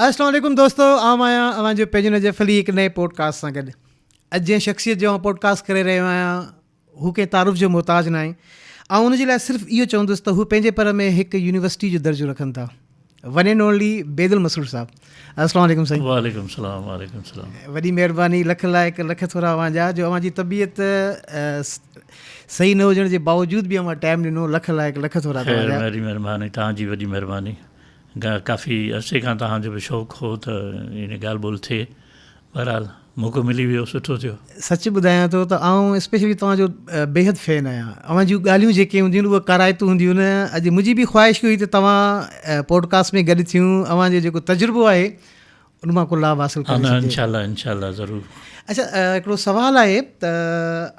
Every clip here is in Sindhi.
السلام عليڪم دوستو آئون آهيان اوهان جو پنهنجو نجف علي هڪ نئين پوڊڪاسٽ سان گڏ اڄ جنهن شخصيت جو آئون پوڊڪاسٽ ڪري رهيو آهيان هو ڪنهن تعارف جو محتاج ناهي آئون ان جي لاء صرف اهو چوندس ته هو پنهنجي پر ۾ هڪ يونيورسٽي جو درجو رکن ٿا one and only Bedil Masroor صاحب السلام عليڪم سائين. وعليڪم السلام وعليڪم السلام. وڏي مهرباني لک لائق لک ٿورا اوهان جا جو اوهان جي طبيعت صحيح نه هجڻ جي باوجود به اوهان ٽائيم ڏنو لک لائق لک ٿورا توهان جا. خير وڏي مهرباني توهان جي وڏي مهرباني ڪافي عرصي کان توهان جو به شوق هو ته ان ڳالهه ٻولهه ٿئي بهرحال موقعو ملي ويو سٺو ٿيو. سچ ٻڌايان ٿو ته آئون اسپيشلي توهان جو بيحد فين آهيان اوهان جون ڳالهيون جيڪي هونديون آهن اهي ڪارائتون هونديون آهن اڄ منهنجي به خواهش هئي ته توهان پوڊڪاسٽ ۾ گڏ ٿيون اوهان جو جيڪو تجربو آهي ان مان ڪو لاڀ حاصل ڪري سگهجي. انشاء الله انشاء الله ضرور. اڇا هڪڙو سوال آهي ته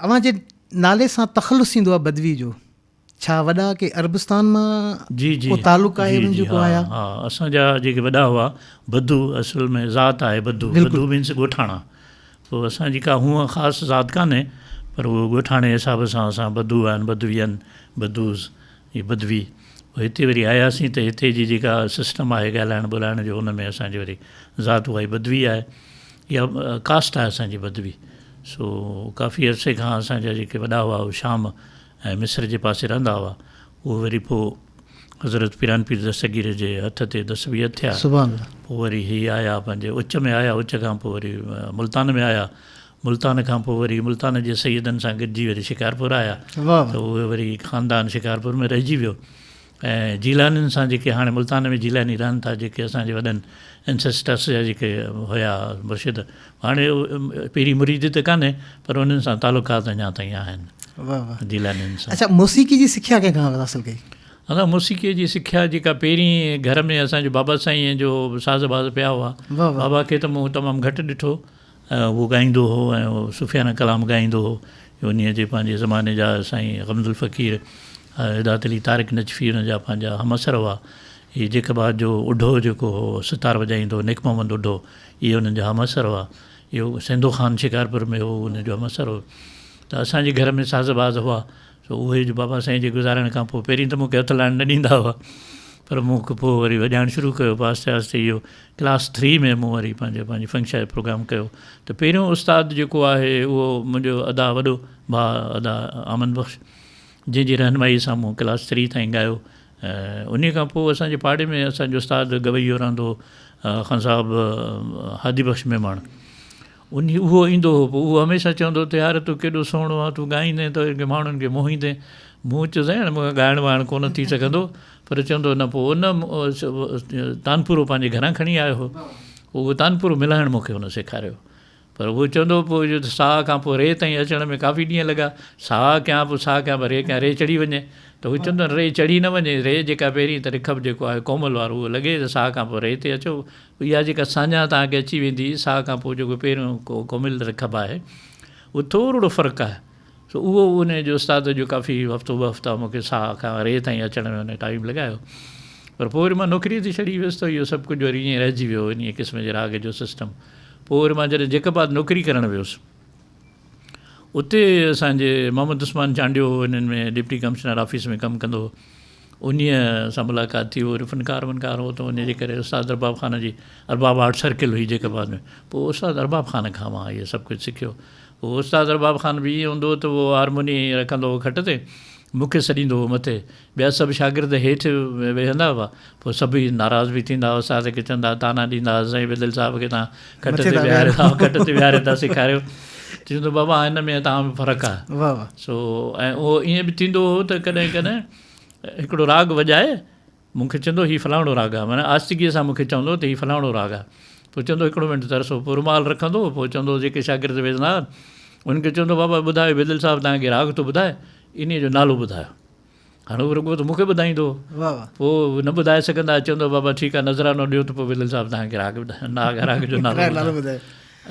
اوهان جي نالي سان تخلص ايندو آهي بدوي جو ڇا وڏا ڪي عربستان مان جي جي ڪو تعلق آهي جي انهن جي جو ڪو ها آيا؟ ها اسان جا جيڪي وڏا هئا بدو اصل ۾ ذات آهي بدو بلڪل بدو مينس ڳوٺاڻا پوء اسان جي ڪا هونء خاص ذات ڪانهي پر اهو ڳوٺاڻي حساب سان اسان بدو آهن بدوين بدوز يا بدوي پوء هتي وري آياسين ته هتي جي جيڪا سسٽم آهي ڳالهائڻ ٻولهائڻ جو ان ۾ اسان جي وري ذات اها ئي بدوي آهي يا ڪاسٽ آهي اسان جي بدوي سو ڪافي عرصي کان اسان جا جيڪي وڏا هئا اهي شام ۽ مصر جي پاسي رهندا هئا. اهي وري پوء حضرت پيران پير دستگير جي هٿ تي دسبيعت ٿيا. سبحان الله. پوء وري هي آيا پنهنجي اچ ۾ آيا، اچ کان پوء وري ملتان ۾ آيا، ملتان کان پوء وري ملتان جي سيدن سان گڏجي وري شڪارپور آيا واهه ته اهي وري خاندان شڪارپور ۾ رهجي ويو. ۽ جيلانين سان جيڪي هاڻي ملتان ۾ جيلاني رهن ٿا جيڪي اسان جي وڏن Ancestors جا جيڪي هيا مرشد هاڻي پيري مريدي ته ڪانهي پر انهن سان تعلقات اڃا تائين آهن واه واه جيلانين سان. اڇا موسيقي جي سکيا ڪنهن کان حاصل ڪئي؟ ادا موسيقي جي سکيا جيڪا پهرين گهر ۾ اسان جو بابا سائين جو ساز باز پيا هئا واه واه. بابا کي ته مون تمام گهٽ ڏٺو هو ڳائيندو هو ۽ هو صوفيانه ڪلام ڳائيندو هو. انهيء جي پنهنجي زماني جا سائين غمدل فقير، هدايت علي طارق نجفي ان جا پنهنجا همعصر هئا. هي جيڪب آباد جو اڍو جيڪو هو ستار وڄائيندو هو نيڪ محمد اڍو اهي انهن جا همعصر هئا. اهو سيندو خان شڪارپور ۾ هو ان جو همعصر هو. ته اسان جي گهر ۾ ساز باز هئا. سو اهي جو بابا سائين جي گذارڻ کان پوء پهرين ته مون کي هٿ لائڻ نه ڏيندا هئا پر مون پوء وري وڄائڻ شروع ڪيو پوء آهستي آهستي اهو ڪلاس ٿري ۾ مون وري پنهنجو پنهنجي فنڪشن جو پروگرام ڪيو ته پهريون استاد جيڪو آهي اهو منهنجو ادا وڏو ڀاء ادا آمد بخش جنهن جي رهنمائي سان مون ڪلاس ٿري تائين ڳايو ۽ انهي کان پوء اسان جي پاڙي ۾ اسان جو استاد گويو رهندو هو خان صاحب هادي بخش ميمڻ انهي اهو ايندو هو پوء اهو هميشه چوندو هو ته يار تون ڪيڏو سهڻو آهين تون ڳائيندين ته ماڻهن کي موهيندين مون چيو سائين هاڻي مون کان ڳائڻ وائڻ ڪونه ٿي سگهندو پر چوندو هو نه پوء ان تانپورو پنهنجي گهران کڻي آيو هو اهو تانپورو ملائڻ مون کي هن سيکاريو پر اهو چوندو هو پوء جو سا کان پوء ري تائين اچڻ ۾ ڪافي ڏينهن لڳا سا ڪيان پوء سا ڪيان پوء ري ڪيان ري چڙهي وڃي ته هو چوندو ري چڙهي نه وڃي ري جيڪا پهرين ته رکب جيڪو آهي ڪومل وارو اهو لڳي ته سا کان پوء ري تي اچو اها جيڪا ساڃاهه توهان کي اچي ويندي سا کان پوء جيڪو پهريون ڪومل رکب آهي اهو ٿورڙو فرق آهي سو اهو ان جو استاد جو ڪافي هفتو ٻه هفتا مون کي سا کان ري تائين اچڻ ۾ ان ٽائيم لڳايو پر پوء وري مان نوڪري تي چڙهي ويس ته اهو سڀ ڪجهه وري ائين رهجي ويو انهيء قسم جي راڳ جو سسٽم پوء وري مان جڏهن جيڪب آباد نوڪري ڪرڻ ويس اتي اسان جي محمد عثمان چانڊيو انهن ۾ ڊپٽي ڪمشنر آفيس ۾ ڪم ڪندو هو انهيء سان ملاقات ٿي هو وري فنڪار ونڪار هو ته ان جي ڪري استاد ارباب خان جي ارباب آرٽ سرڪل هئي جيڪب آباد ۾ پوء استاد ارباب خان کان مان اهو سڀ ڪجهه سکيو پوء استاد ارباب خان به ائين هوندو هو ته اهو هارموني رکندو هو کٽ تي مون کي سڏيندو هو مٿي ٻيا سڀ شاگرد هيٺ ويهندا هئا پوء سڀئي ناراض به ٿيندا هئا استاد کي چوندا هئا طعنا ڏيندا هئا سائين بدل صاحب کي توهان کٽ تي ويهاري ٿا کٽ تي ويهاري ٿا سيکاريو چوندو بابا هن ۾ توهان ۾ فرق آهي واهه واهه سو ۽ اهو ائين به ٿيندو هو ته ڪڏهن ڪڏهن هڪڙو راڳ وڄائي مون کي چوندو هي فلاڻو راڳ آهي معنيٰ آهستگيء سان مون کي چوندو ته هي فلاڻو راڳ آهي پوء چوندو هڪڙو منٽ ترسو پوء رومال رکندو هو پوء چوندو هو جيڪي شاگرد ويهندا هئا انهن کي چوندو بابا ٻڌايو بيدل صاحب توهان کي راڳ ٿو ٻڌائي انهيء جو نالو ٻڌايو هاڻي هو رڳو ته مون کي ٻڌائيندو هو پوء نه ٻڌائي سگهندا هئا چوندو بابا ٺيڪ آهي نذرانو ڏيو ته پوء بيدل صاحب توهان کي راڳ ٻڌايو راڳ جو نالو ٻڌايو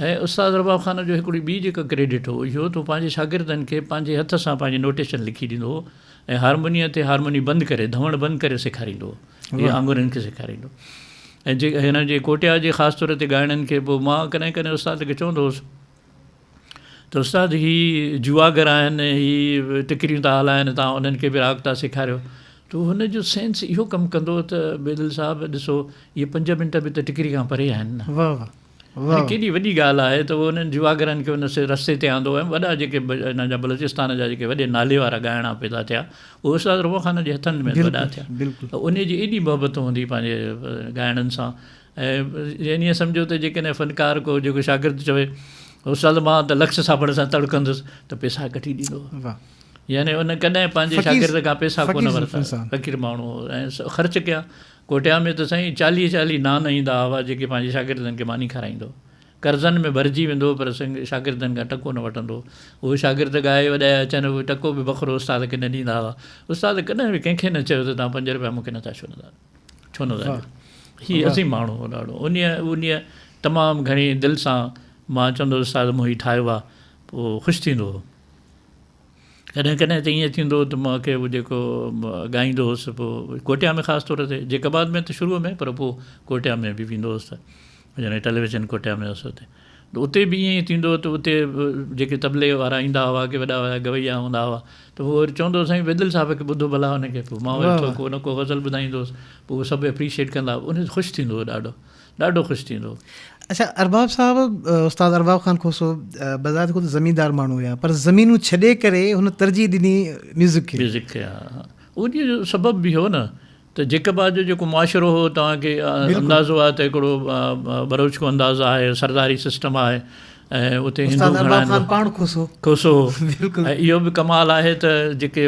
۽ استاد رباب خان جو هڪڙي ٻي جيڪا ڪريڊٽ هو اهو ته هو پنهنجي شاگردن کي پنهنجي هٿ سان پنهنجي نوٽيشن لکي ڏيندو هو ۽ هارمونيء تي هارموني بند ڪري ڌوڻ بند ڪري سيکاريندو هو اهي آڱرين کي سيکاريندو ۽ جي هن جي ڪوٽيا جي خاص طور تي ڳائڻن کي پوء مان ڪڏهن ڪڏهن استاد کي چوندو هوس ته استاد هي جواگر آهن هي ٽڪريون ٿا هلائن تان انهن کي به راڳ ٿا سيکاريو. ته هن جو سينس اهو ڪم ڪندو ته بيدل صاحب ڏسو اهي پنج منٽ به ته ٽڪري کان پري آهن نه. واه واه واه. ڪيڏي وڏي ڳالهه آهي ته اهو انهن جواگرن کي ان رستي تي آندو ۽ وڏا جيڪي هن جا بلوچستان جا جيڪي وڏي نالي وارا ڳائڻا پيدا ٿيا اهي استاد ربو خان جي هٿن ۾ وڏا ٿيا ته انهي جي ايڏي محبت هوندي پنهنجي ڳائڻن سان ۽ يعني ائين سمجهو ته جيڪڏهن فنڪار ڪو جيڪو شاگرد چوي استاد مان ته لڪش صابڻ سان تڙ ڪندس ته پيسا ڪڍي ڏيندو هو. يعني ان ڪڏهن پنهنجي شاگرد کان پئسا ڪونه ورتا. فقير ماڻهو هو ۽ خرچ ڪيا. ڪوٽيا ۾ ته سائين چاليهه چاليهه نان ايندا هئا جيڪي پنهنجي شاگردن کي ماني کارائيندو هو. قرضن ۾ ڀرجي ويندو هو پر شاگردن کان ٽڪو نه وٺندو هو. اهي شاگرد ڳائي وڄائي اچن اهي ٽڪو به بخرو استاد کي نه ڏيندا هئا. استاد ڪڏهن به ڪنهن کي نه چيو ته توهان پنج رپيا مون کي نٿا ڇو نٿا ڇو نٿا ڏيو. هي عظيم ماڻهو هو ڏاڍو. انهيء انهيء تمام گهڻي دل سان مان چوندو هوس استاد مون هي ٺاهيو آهي پوء خوش ٿيندو هو. ڪڏهن ڪڏهن ته ائين ٿيندو هو ته مان کي جيڪو ڳائيندو هوس پوء ڪوئٽيا ۾ خاص طور تي جيڪب آباد ۾ ته شروع ۾ پر پوء ڪوئٽيا ۾ به ويندو هوس ته جڏهن ٽيليويزن ڪوئٽيا ۾ هوس اتي ته اتي به ائين ئي ٿيندو هو ته اتي جيڪي طبلي وارا ايندا هئا ڪي وڏا وڏا گويا هوندا هئا ته هو وري چوندو هو سائين بيدل صاحب کي ٻڌو ڀلا ان کي پوء مان وري ڪو نه ڪو غزل ٻڌائيندو هوس پوء سڀ اپريشيٽ ڪندا هئا ان خوش ٿيندو هو ڏاڍو ڏاڍو خوش ٿيندو هو. اڇا ارباب صاحب استاد ارباب خان کوسو بذات خود زميندار ماڻهو هيا پر زمينون ڇڏي ڪري هن ترجيح ڏني ميوزڪ کي. ميوزڪ کي ها ان جو سبب به هو نه ته جيڪب آباد جو جيڪو معاشرو هو توهان کي اندازو آهي ته هڪڙو ٻروچڪو انداز آهي سرداري سسٽم آهي ۽ اتي هندو استاد ارباب خان پاڻ کوسو کوسو هو بلڪل ۽ اهو به ڪمال آهي ته جيڪي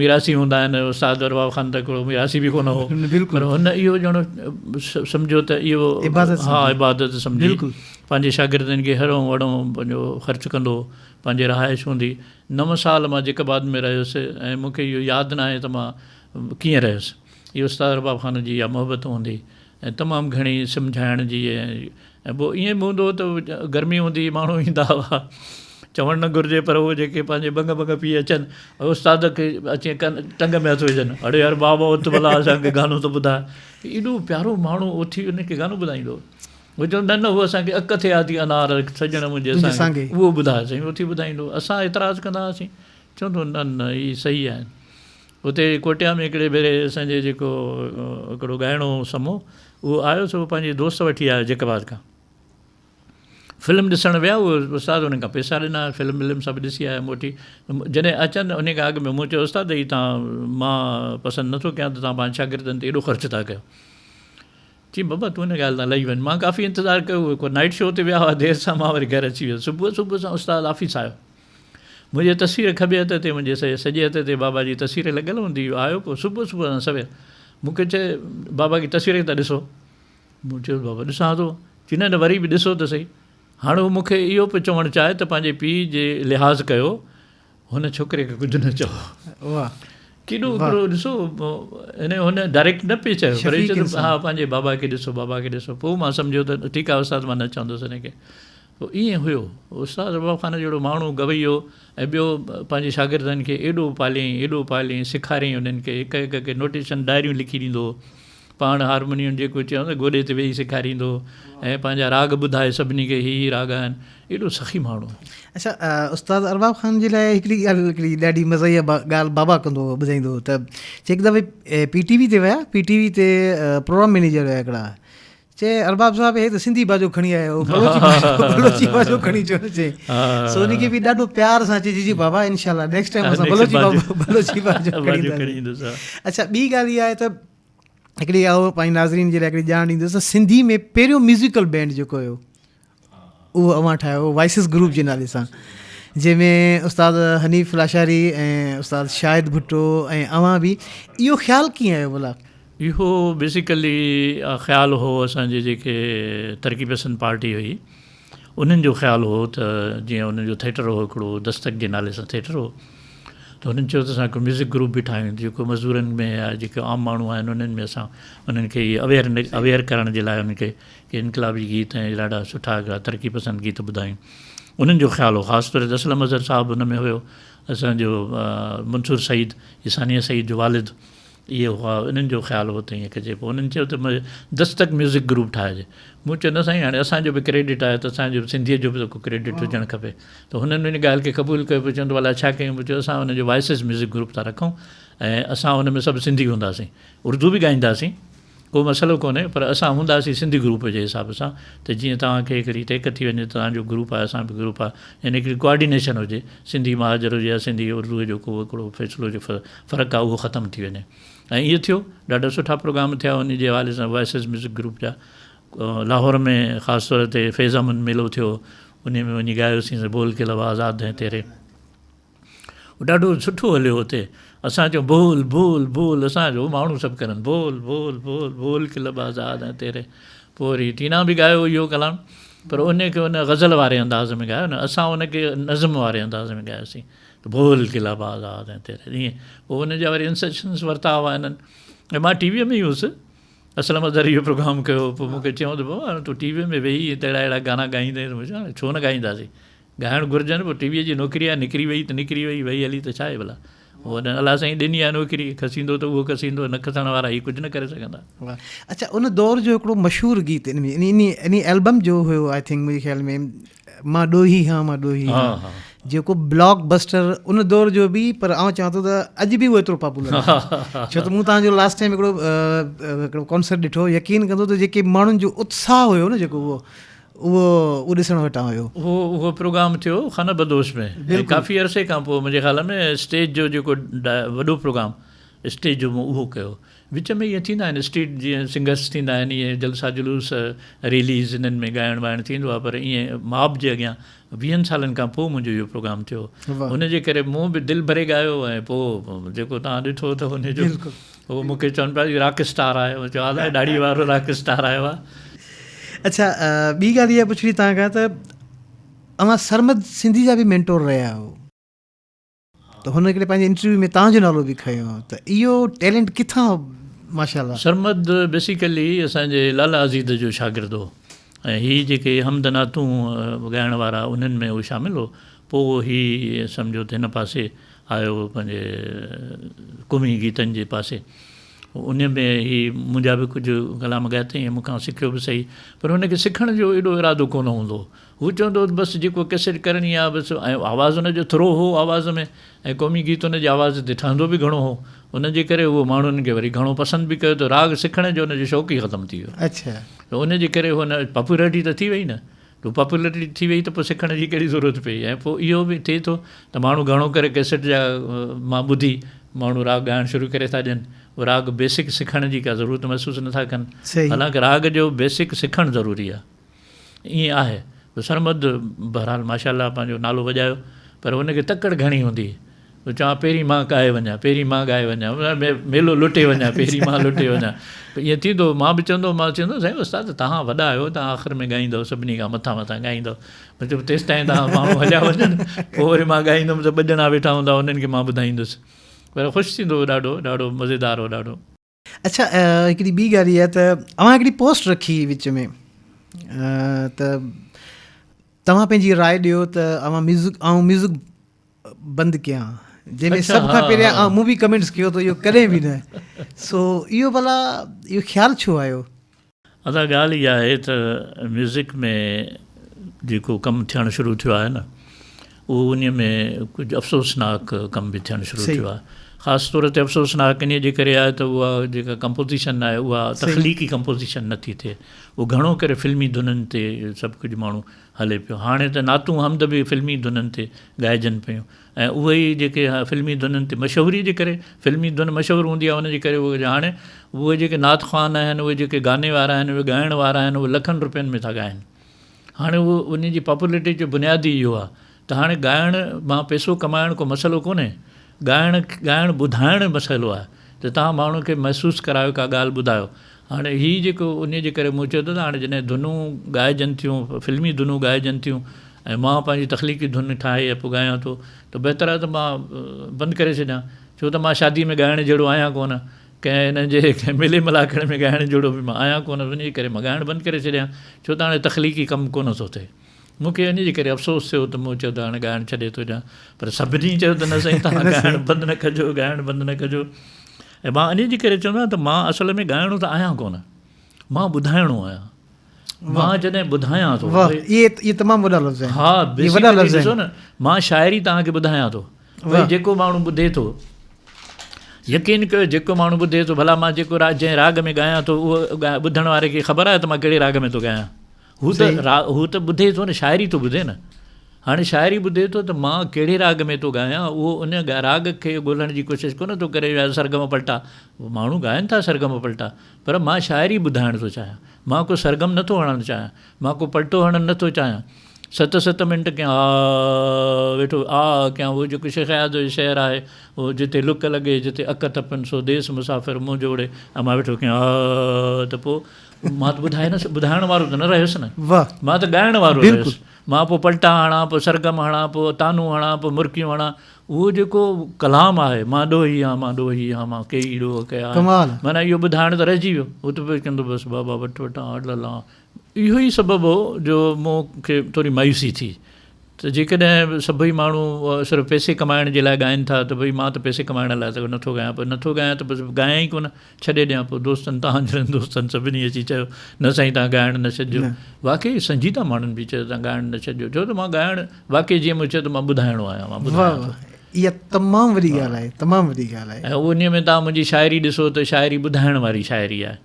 ميراثي هوندا آهن استاد ارباب خان ته هڪڙو ميراثي به ڪونه هو بلڪل پر هن اهو ڄڻ سمجهيو ته اهو عبادت ها عبادت سمجهي بلڪل پنهنجي شاگردن کي هرون وڙون پنهنجو خرچ ڪندو هو پنهنجي رهائش هوندي نو سال مان جيڪب آباد ۾ رهيس ۽ مون کي اهو ياد ناهي ته مان ڪيئن رهيس اهو استاد ارباب خان جي اها محبت هوندي ۽ تمام گهڻي سمجهائڻ جي ۽ پوء ائين به هوندو هو ته گرمي هوندي هئي ماڻهو ايندا هئا چوڻ نه گهرجي پر اهي جيڪي پنهنجي ٻنگ ٻنگ پي اچن استاد کي اچي ڪن ٽنگ ۾ هٿ وجهن اڙي يار بابا اٿ ڀلا اسان کي گانو ته ٻڌاء ايڏو پيارو ماڻهو اٿي ان کي گانو ٻڌائيندو هو چوندو نه نه هو اسان کي اک ٿي آ ٿي انار سڄڻ منهنجي سانگي اهو ٻڌاء سائين اٿي ٻڌائيندو اسان اعتراض ڪندا هئاسين چوندو نه نه هي صحيح آهن اتي ڪوئٽيا ۾ هڪڙي ڀيري اسان جي جيڪو هڪڙو ڳائڻو هو سمو اهو آيو سو پنهنجي دوست وٺي آيو جيڪب آباد کان فلم ڏسڻ ويا اهو استاد انهن کان پئسا ڏنا فلم ولم سڀ ڏسي آيا موٽي جڏهن اچن ان کان اڳ ۾ مون چيو استاد هي تان مان پسند نٿو ڪيان ته تان پنهنجي شاگردن تي ايڏو خرچ ٿا ڪيو چي بابا تون ان ڳالهه تان لهي وڃ مان ڪافي انتظار ڪيو اهي نائٽ شو تي ويا هئا دير سان مان وري گهر اچي ويس صبح صبح سان استاد آفيس آيو منهنجي تصوير کٻي هٿ تي منهنجي سڄي هٿ تي بابا جي تصوير لڳل هوندي هئي. آيو پوء صبح صبح سان سوير مون کي چئي بابا جي تصوير کي ته ڏسو. مون چيو بابا ڏسان ٿو. چي نه نه وري به ڏسو ته سهي. هاڻ هو مون کي اهو پيو چوڻ چاهي ته پنهنجي پيء جي لحاظ ڪيو هن ڇوڪري کي ڪجهه نه چئو. ڪيڏو هڪڙو ڏسو هن هن ڊائريڪٽ نه پئي چيو پر چيو ته ها پنهنجي بابا کي ڏسو بابا کي ڏسو. پوء مان سمجهيو ته ٺيڪ آهي استاد مان نه چوندس هن کي. پوء ائين هيو. استاد رباب خان جهڙو ماڻهو گويو ۽ ٻيو پنهنجي شاگردن کي ايڏو پاليائين، ايڏو پاليائين، سيکاريائين انهن کي، هڪ هڪ کي نوٽيشن ڊائريون لکي ڏيندو هو. پاڻ هارمونيم جيڪو چيائون ته گوڏي تي ويهي سيکاريندو هو ۽ پنهنجا راڳ ٻڌائي سڀني کي هي هي راڳ آهن. ايڏو سخي ماڻهو هو. اڇا استاد ارباب خان جي لاء هڪڙي ڳالهه هڪڙي ڏاڍي مزاحيه ڳالهه بابا ڪندو هو ٻڌائيندو هو ته هڪ دفعي پي ٽي وي تي ويا پي ٽي وي تي پروگرام مئنيجر هيا هڪڙا چي ارباب صاحب هي ته سنڌي باجو کڻي آيا آهيو بلوچي بلوچي باجو کڻي اچو نه چي سو ان کي به ڏاڍو پيار سان چي جي جي بابا انشاء الله نيڪسٽ ٽائيم اسان بلوچي بلوچي باجو کڻي اينداسين اڇا ٻي ڳالهه اها آهي ته هڪڙي آئون پنهنجي ناظرين جي لاء هڪڙي ڄاڻ ڏيندس ته سنڌي ۾ پهريون ميوزيڪل بينڊ جيڪو هيو اهو اوهان ٺاهيو هو وائسز گروپ جي نالي سان جنهن ۾ استاد حنيف لاشاري ۽ استاد شاهد ڀٽو ۽ اوهان به اهو خيال ڪيئن آيو ڀلا؟ اهو بيسيڪلي خيال هو اسان جي جيڪي ترقي پسند پارٽي هئي انهن جو خيال هو ته جيئن انهن جو ٿيٽر هو هڪڙو دستڪ جي نالي سان ٿيٽر هو ته هنن چيو ته اسان هڪ ميوزڪ گروپ به ٺاهيون جيڪو مزورن ۾ يا جيڪي عام ماڻهو آهن انهن ۾ اسان انهن کي اويئر اويئر ڪرڻ جي لاء انهن کي ڪي انقلابي گيت ۽ ڏاڍا سٺا هڪڙا ترقي پسند گيت ٻڌايون. انهن جو خيال هو. خاص طور تي اسلم اظهر صاحب ان ۾ هيو. اسان جو منصور سعيد، ثانيه سعيد جو والد، اهي هئا انهن جو خيال هو ته ائين ڪجي پوء انهن چيو ته دستڪ ميوزڪ گروپ ٺاهجي مون چيو نه سائين هاڻي اسان جو به ڪريڊٽ آهي ته اسان جو سنڌيء جو به ته ڪو ڪريڊٽ هجڻ کپي ته هنن ان ڳالهه کي قبول ڪيو پوء چون ته ڀلا ڇا ڪيون پوء چيو اسان ان جو وائسز ميوزڪ گروپ ٿا رکون ۽ اسان ان ۾ سڀ سنڌي هونداسين اردو به ڳائينداسين ڪو مسئلو ڪونهي پر اسان هونداسين سنڌي گروپ جي حساب سان ته جيئن توهان کي هڪڙي ٽيڪ ٿي وڃي ته توهان جو گروپ آهي اسان به گروپ آهي يعني هڪڙي ڪوآرڊينيشن هجي سنڌي مهاجر هجي يا سنڌي اردو جو ڪو هڪڙو فيصلو جو فرق آهي اهو ختم ٿي وڃي ۽ ائين ٿيو ڏاڍا سٺا پروگرام ٿيا ان جي حوالي سان وائسز ميوزڪ گروپ جا لاهور ۾ خاص طور تي فيض احمد ميلو ٿيو ان ۾ وڃي ڳايوسين بول ڪي لب آزاد هين تيري ڏاڍو سٺو هليو اتي اسان چيو بول بول بول اسان جو ماڻهو سڀ ڪرن بول بول بول بول ڪي لب آزاد هين تيري پوء وري ٽينا به ڳايو اهو ڪلام پر ان کي ان غزل واري انداز ۾ ڳايو نه اسان ان کي نظم واري انداز ۾ ڳايوسين ته بول ڪي لب آزاد هين تيري ائين پوء ان جا وري انسٽرڪشنس ورتا هئا هنن ۽ مان ٽي ويء ۾ ئي هيس اسلم اظهر اهو پروگرام ڪيو پوء مون کي چيائون ته بابا تون ٽي ويء ۾ ويهي اهڙا اهڙا گانا ڳائيندين مون چيو ڇو نه ڳائينداسين ڳائڻ گهرجي نه پوء ٽي ويء جي نوڪري آهي نڪري وئي ته نڪري وئي وئي هلي ته ڇا آهي ڀلا اهو الله سائين ڏني آهي نوڪري کسيندو ته اهو کسيندو نه کسڻ وارا هي ڪجهه نه ڪري سگهندا. واھ اڇا ان دور جو هڪڙو مشهور گيت ان ۾ انهي انهي البم جو هيو I think منهنجي خيال ۾ مان ڏوهي هان مان ڏوهي هان جيڪو بلاڪ بسٽر ان دور جو به پر آئون چوان ٿو ته اڄ به اهو ايترو پاپولر آهي ڇو ته مون توهان جو لاسٽ ٽائيم هڪڙو هڪڙو ڪانسرٽ ڏٺو يقين ڪندو ته جيڪي ماڻهن جو اتساهه هيو نه جيڪو اهو اهو اهو ڏسڻ وٽان هيو. اهو اهو پروگرام ٿيو خانه بدوش ۾ ۽ ڪافي عرصي کان پوء منهنجي خيال ۾ اسٽيج جو جيڪو وڏو پروگرام اسٽيج جو مون اهو ڪيو. وچ ۾ ائين ٿيندا آهن اسٽريٽ جيئن سنگرس ٿيندا آهن ائين جلسا جلوس ريليز انهن ۾ ڳائڻ وائڻ ٿيندو آهي پر ائين ماب جي اڳيان ويهن سالن کان پوء منهنجو اهو پروگرام ٿيو ان جي ڪري مون به دل ڀري ڳايو ۽ پوء جيڪو توهان ڏٺو ته ان جو هو مون کي چون پيا هي راڪ اسٽار آهي مون چيو ها ڏاڙهي وارو راڪ اسٽار آيو آهي. اڇا ٻي ڳالهه اها پڇڻي توهان کان ته اوهان سرمد سنڌي جا به مينٽور رهيا آهيو ته هن هڪڙي پنهنجي انٽرويو ۾ توهان جو نالو به کنيو ته اهو ٽيلنٽ ڪٿان ماشاء الله. سرمد بيسيڪلي اسان جي لالا عزيز جو شاگرد هو ۽ هي جيڪي حمد نعتون ڳائڻ وارا انهن ۾ هو شامل هو پوء هي سمجهو ته هن پاسي آيو پنهنجي قومي گيتن جي پاسي ان ۾ هي منهنجا به ڪجهه ڪلام ڳايا اٿئي ۽ مون کان سکيو به سهي پر هن کي سکڻ جو ايڏو ارادو ڪونه هوندو هو. هو چوندو هو ته بس جيڪو ڪيسٽ ڪرڻي آهي بس ۽ آواز هن جو ٿرو هو آواز ۾ ۽ قومي گيت هن جي آواز تي ٺهندو به گهڻو هو ان جي ڪري اهو ماڻهن کي وري گهڻو پسند به ڪيو ته راڳ سکڻ جو هن جو شوق ئي ختم ٿي ويو ته ان جي ڪري هن پاپولرٽي ته ٿي وئي نه پوء پاپولرٽي ٿي وئي ته پوء سکڻ جي ڪهڙي ضرورت پئي ۽ پوء اهو به ٿئي ٿو ته ماڻهو گهڻو ڪري ڪيسٽ جا مان ٻڌي ماڻهو راڳ ڳائڻ شروع ڪري ٿا ڏين اهو راڳ بيسڪ سکڻ جي ڪا ضرورت محسوس نٿا ڪن حالانڪه راڳ جو بيسڪ سکڻ ضروري آهي ائين آهي ته سرمد بهرحال ماشاء الله پنهنجو نالو وڄايو پر ان کي تڪڙ گهڻي هوندي هئي چوان پهرين مان ڳائي وڃان پهرين مان ڳائي وڃان ميلو لٽي وڃان پهرين مان لٽي وڃان ائين ٿيندو هو مان به چوندو هوم مان چوندو سائين استاد توهان وڏا آهيو توهان آخر ۾ ڳائيندؤ سڀني کان مٿان مٿان ڳائيندؤ مون چيو تيستائين توهان ماڻهو هليا وڃن پوء وري مان ڳائيندم ته ٻه ڄڻا ويٺا هوندا انهن کي مان ٻڌائيندس پر خوش ٿيندو هو ڏاڍو ڏاڍو مزيدار هو ڏاڍو. اڇا هڪڙي ٻي ڳالهه اها ته اوهان هڪڙي پوسٽ رکي وچ ۾ ته توهان پنهنجي راء ڏيو ته اوهان ميوزڪ آئون ميوزڪ بند ڪيان جنهن ۾ سڀ کان پهريان مون به ڪمينٽس ڪيو ته اهو ڪڏهن به نه سو اهو ڀلا اهو خيال ڇو آيو؟ ادا ڳالهه اها آهي ته ميوزڪ ۾ جيڪو ڪم ٿيڻ شروع ٿيو آهي نه اهو انهي ۾ ڪجهه افسوسناڪ ڪم به ٿيڻ شروع ٿيو آهي خاص طور تي افسوسناڪ انهي جي ڪري آهي ته اها جيڪا ڪمپوزيشن آهي اها تخليقي ڪمپوزيشن نه ٿي ٿئي اهو گهڻو ڪري فلمي ڌنن تي سڀ ڪجهه ماڻهو هلي پيو. هاڻي ته نعتون حمد به فلمي ڌنن تي ڳائجن پيون ۽ اهي ئي جيڪي فلمي ڌنن تي مشهوري جي ڪري فلمي ڌن مشهور هوندي آهي ان جي ڪري اهي هاڻي اهي جيڪي نعت خوان آهن اهي جيڪي گاني وارا آهن اهي ڳائڻ وارا آهن اهي لکن روپين ۾ ٿا ڳائن هاڻي اهو ان جي پاپولرٽي جو بنياد ئي اهو آهي ته هاڻي ڳائڻ مان پئسو ڪمائڻ ڪو مسئلو ڪونهي ڳائڻ ڳائڻ ٻڌائڻ مسئلو آهي ته توهان ماڻهن کي محسوس ڪرايو ڪا ڳالهه ٻڌايو هاڻي هي جيڪو انهي جي ڪري مون چيو ته هاڻي جڏهن ڌنون ڳائجن ٿيون فلمي ڌنون ڳائجن ٿيون ۽ مان پنهنجي تخليقي ڌن ٺاهي ۽ پوء ڳايان ٿو ته بهتر آهي ته مان بند ڪري ڇڏيان ڇو ته مان شادي ۾ ڳائڻ جهڙو آهيان ڪونه ڪنهن هن جي ڪنهن ميلي ملاکڙي ۾ ڳائڻ جهڙو به مان آهيان ڪونه انهي جي ڪري مان ڳائڻ بند ڪري ڇڏيان ڇو ته هاڻي تخليقي ڪم ڪونه ٿو ٿئي. مون کي انهيء جي ڪري افسوس ٿيو ته مون چيو ته هاڻي ڳائڻ ڇڏي ٿو ڏيان پر سڀني چيو ته نه سائين توهان ڳائڻ بند نه ڪجو ڳائڻ بند نه ڪجو. ۽ مان انهيء جي ڪري چوندو آهيان ته مان اصل ۾ ڳائڻو ته آهيان ڪونه، مان ٻڌائڻو آهيان. مان جڏهن ٻڌايان ٿو. واهه اهي اهي تمام وڏا لفظ آهن. ها بيسيڪلي ڏسو نه مان شاعري توهان کي ٻڌايان ٿو. ڀئي جيڪو ماڻهو ٻڌي ٿو يقين ڪيو جيڪو ماڻهو ٻڌي ٿو ڀلا مان جيڪو جنهن راڳ ۾ ڳايان ٿو اهو ٻڌڻ واري کي خبر آهي ته مان ڪهڙي راڳ ۾ ٿو ڳايان. هو ته هو ته ٻڌي ٿو نه شاعري ٿو ٻڌي نه. هاڻي شاعري ٻڌي ٿو ته مان ڪهڙي راڳ ۾ ٿو ڳايان اهو ان راڳ کي ڳولڻ جي ڪوشش ڪونه ٿو ڪري يا سرگم پلٽا ماڻهو ڳائن ٿا سرگم پلٽا پر مان شاعري ٻڌائڻ ٿو چاهيان مان ڪو سرگم نه ٿو هڻڻ چاهيان مان ڪو پلٽو هڻڻ نه ٿو چاهيان ست ست منٽ ڪيان آ ويٺو آ ڪيان اهو جيڪو شيخ اياز جو شعر آهي اهو جتي لڪ لڳي جتي اڪ تپن سو ديس مسافر منهنجو ڙي ۽ مان ويٺو ڪيان آ ته پوء مان ته ٻڌائي نه ٻڌائڻ وارو ته نه رهيس نه مان ته ڳائڻ وارو رهيس مان پوء پلٽا هڻان، پوء سرگم هڻان، پوء تانون هڻان، پوء مرڪيون هڻان. اهو جيڪو ڪلام آهي، مان ڏوهي آن، مان ڏوهي آن، مان ڪيئي ڏوهه ڪيا آهن. معنيٰ اهو ٻڌائڻ ته رهجي ويو. هو ته پيو چوندو بس بابا وٺ وٺان اڙ لان. اهو ئي سبب هو جو مون کي ٿوري مايوسي ٿي ته جيڪڏهن سڀئي ماڻهو صرف پئسي ڪمائڻ جي لاء ڳائين ٿا ته ڀئي مان ته پئسي ڪمائڻ لاء ته نٿو ڳايان پر نٿو ڳايان ته بس ڳايان ئي ڪونه. ڇڏي ڏيان پوء دوستن توهان جهڙن دوستن سڀني اچي چيو نه سائين توهان ڳائڻ نه ڇڏجو واقعي سنجيده ماڻهن به چيو توهان ڳائڻ نه ڇڏجو ڇو ته مان ڳائڻ واقعي جيئن مون چيو ته مان ٻڌائڻو آهيان مان ٻڌايان ٿو. اها تمام وڏي ڳالهه آهي تمام وڏي ڳالهه آهي. ۽ انهي ۾ توهان منهنجي شاعري ڏسو ته شاعري ٻڌائڻ واري شاعري آهي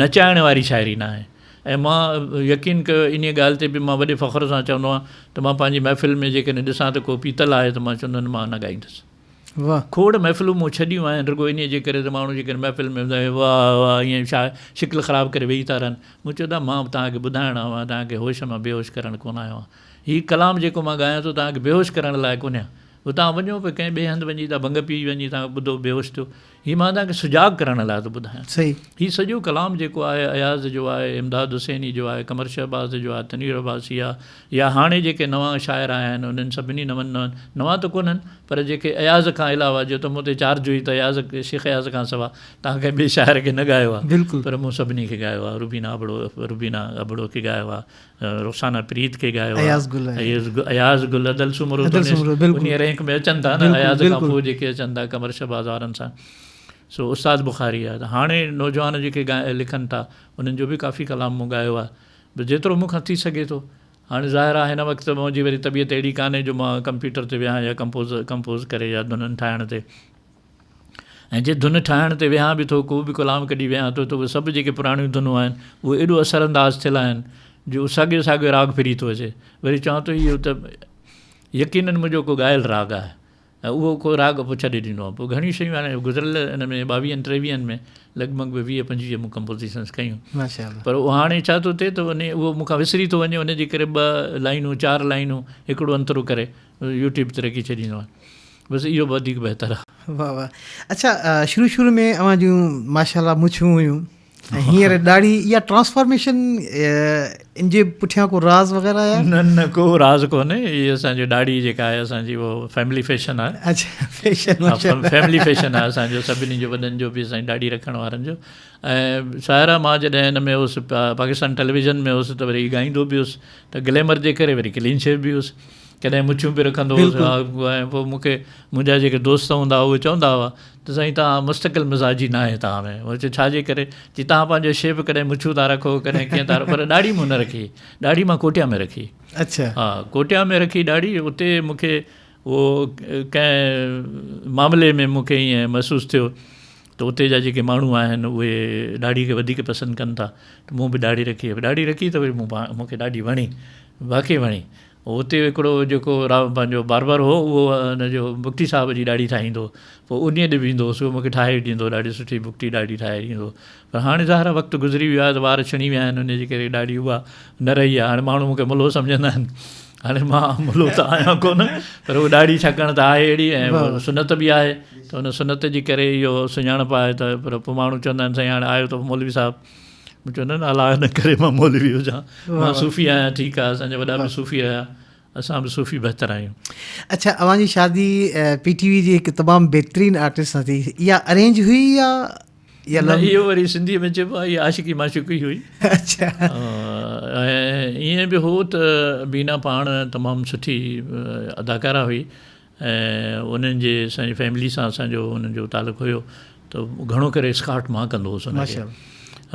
نچائڻ واري شاعري نه آهي ۽ مان يقين ڪيو انهي ڳالهه تي به مان وڏي فخر سان چوندو آهيان ته مان پنهنجي محفل ۾ جيڪڏهن ڏسان ته ڪو پيتل آهي ته مان چوندو آهيان مان نه ڳائيندس. واهه. کوڙ محفلون مون ڇڏيون آهن رڳو انهيء جي ڪري ته ماڻهو جيڪڏهن محفل ۾ هوندا آهن واهه واهه ائين ڇا شڪل خراب ڪري ويهي ٿا رهن. مون چيو ته مان توهان کي ٻڌائڻ آيو آهيان توهان کي هوش مان بيهوش ڪرڻ ڪونه آيو آهيان. هي ڪلام جيڪو مان ڳايان ٿو توهان کي بيهوش ڪرڻ لاء ڪونهي. پوء توهان وڃو پوء ڪنهن ٻئي هنڌ وڃي توهان ڀنگ پي وڃي توهان ٻڌو بيهوش ٿيو. هي مان توهان کي سجاڳ ڪرڻ لاء ٿو ٻڌايان. صحيح. هي سڄو ڪلام جيڪو آهي اياز جو آهي، امداد حسيني جو آهي، قمر شهباز جو آهي، تنوير عباسي آهي يا هاڻي جيڪي نوان شاعر آيا آهن انهن سڀني نون نون، نوان ته ڪونهن پر جيڪي اياز کان علاوه جو ته مون تي چارج هئي ته اياز شيخ اياز کان سوا توهان ڪنهن ٻئي شاعر کي نه ڳايو آهي بلڪل. پر مون سڀني کي ڳايو آهي روبينا ابڙو روبينا ابڙو کي ڳايو آهي. رخسانه پريت کي ڳايو آ. اياز گل آهي. اياز گل ادل سومرو ادل سومرو بلڪل انهي رينڪ ۾ اچن ٿا نه اياز کان پوء جيڪي اچن ٿا قمر شهباز وارن سان سو استاد بخاري آ ته هاڻي نوجوان جيڪي لکن ٿا انهن جو به ڪافي ڪلام مون ڳايو آ بس جيترو مون کان ٿي سگهي ٿو هاڻي ظاهر آ هن وقت منهنجي وري طبيعت اهڙي ڪانهي جو مان ڪمپيوٽر تي ويهان يا ڪمپوز ڪمپوز ڪري يا ڌنن ٺاهڻ تي ۽ جي ڌن ٺاهڻ تي ويهان به ٿو، ڪو به ڪلام ڪڍي ويهان ٿو ته اهي سڀ جيڪي پراڻيون ڌنون آهن، اهي ايڏو اثر انداز ٿيل آهن جو ساڳيو ساڳيو راڳ ڦري ٿو اچي. وري چوان ٿو اهو ته يقينن منهنجو ڪو ڳايل راڳ آهي ۽ اهو ڪو راڳ پوء ڇڏي ڏيندو آهيان. پوء گهڻيون شيون آهن گذريل ان ۾ ٻاويهن ٽيويهن ۾ لڳ ڀڳ ويهه پنجويهه مون ڪمپوزيشنس ڪيون. پر اهو هاڻي ڇا ٿو ٿئي ته انهي اهو مون کان وسري ٿو وڃي ان جي ڪري ٻه لائينون چار لائينون هڪڙو انترو ڪري يوٽيوب تي رکي ڇڏيندو آهيان. بس اهو وڌيڪ بهتر آهي. واه واه اڇا شروع شروع ۾ اوهان جون ماشاءالله مڇون هيون ۽ هينئر ڏاڙهي اها ٽرانسفارميشن ان جي پٺيان ڪو راز وغيره آهي؟ نه نه ڪو راز ڪونهي هي اسان جو ڏاڙهي جيڪا آهي اسان جي اهو فيملي فيشن آهي. اڇا فيشن ماشاءالله فيملي فيشن آهي اسان جو سڀني جو وڏن جو به اسان جي ڏاڙهي رکڻ وارن جو ۽ ظاهر آهي مان جڏهن هن ۾ هوس پاڪستان ٽيليويزن ۾ هوس ته وري ڳائيندو به هوس ته گليمر جي ڪري وري ڪلين شيو به هوس ڪڏهن مڇون به رکندو هوس ۽ پوء مون کي منهنجا جيڪي دوست هوندا هئا اهي چوندا هئا ته سائين توهان مستقل مزاجي ناهي توهان ۾ مون چيو ڇا جي ڪري چي توهان پنهنجو شيپ ڪڏهن مڇون ٿا رکو ڪڏهن ڪيئن ٿا رکو پر ڏاڙهي مون نه رکي ڏاڙهي مان ڪوٽيا ۾ رکي اڇا ها ڪوٽيا ۾ رکي ڏاڙهي اتي مون کي اهو ڪنهن معاملي ۾ مون کي ائين محسوس ٿيو ته اتي جا جيڪي ماڻهو آهن اهي ڏاڙهي کي وڌيڪ پسند ڪن ٿا ته مون به ڏاڙهي رکي ڏاڙهي رکي ته وري مون مون کي ڏاڍي وڻي واقعي وڻي اتي هڪڙو جيڪو پنهنجو باربر هو اهو ان جو بگٽي صاحب جي ڏاڙهي ٺاهيندو هو پوء انهيء ڏي ويندو هوس اهو مون کي ٺاهي ڏيندو هو ڏاڍي سٺي بگٽي ڏاڙهي ٺاهي ڏيندو هو پر هاڻي ظاهر آهي وقت گذري ويو آهي ته وار ڇڻي ويا آهن ان جي ڪري ڏاڙهي اها نه رهي آهي هاڻي ماڻهو مون کي ملو سمجهندا آهن هاڻي مان ملو ته آهيان ڪونه پر اها ڏاڙهي ڇاڪاڻ ته آهي اهڙي ۽ سنت به آهي ته ان سنت جي ڪري اهو سڃاڻپ آهي ته پر پوء ماڻهو چوندا آهن سائين هاڻي آيو ته مولوي صاحب مون چيو نه نه الله نه ڪري مان مولوي هجان مان صوفي آهيان ٺيڪ آهي اسان جا وڏا به صوفي رهيا اسان به صوفي بهتر آهيون. اڇا اوهان جي شادي پي ٽي وي جي هڪ تمام بهترين آرٽسٽ سان ٿي اها ارينج هئي يا يا نه اهو وري سنڌي ۾ چئبو آهي اها عاشقي معشوقي هئي. اڇا ۽ ائين به هو ته بينا پاڻ تمام سٺي اداڪاره هئي ۽ انهن جي اسان جي فيملي سان اسان جو انهن جو تعلق هيو ته گهڻو ڪري اسڪارٽ مان ڪندو هوس ان کي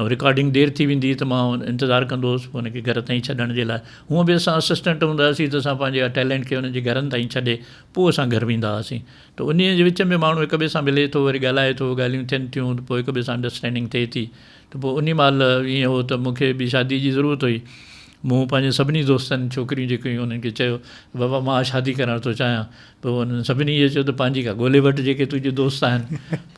۽ رڪارڊنگ دير ٿي ويندي هئي ته مان انتظار ڪندو هوس پوء ان کي گهر تائين ڇڏڻ جي لاء هونء به اسان اسسٽنٽ هوندا هئاسين ته اسان پنهنجي ٽيلنٽ کي انهن جي گهرن تائين ڇڏي پوء اسان گهر ويندا هئاسين ته انهيء جي وچ ۾ ماڻهو هڪ ٻئي سان ملي ٿو وري ڳالهائي ٿو ڳالهيون ٿين ٿيون ته پوء هڪ ٻئي سان انڊرسٽينڊنگ ٿئي ٿي ته پوء انهي مهل ائين هو ته مون کي به شادي جي ضرورت هئي مون پنهنجي سڀني دوستن ڇوڪريون جيڪي هيون انهن کي چيو ته بابا مان شادي ڪرڻ ٿو چاهيان پوء انهن سڀني اهو چيو ته پنهنجي ڪا ڳولي وٺ جيڪي تنهنجي دوست آهن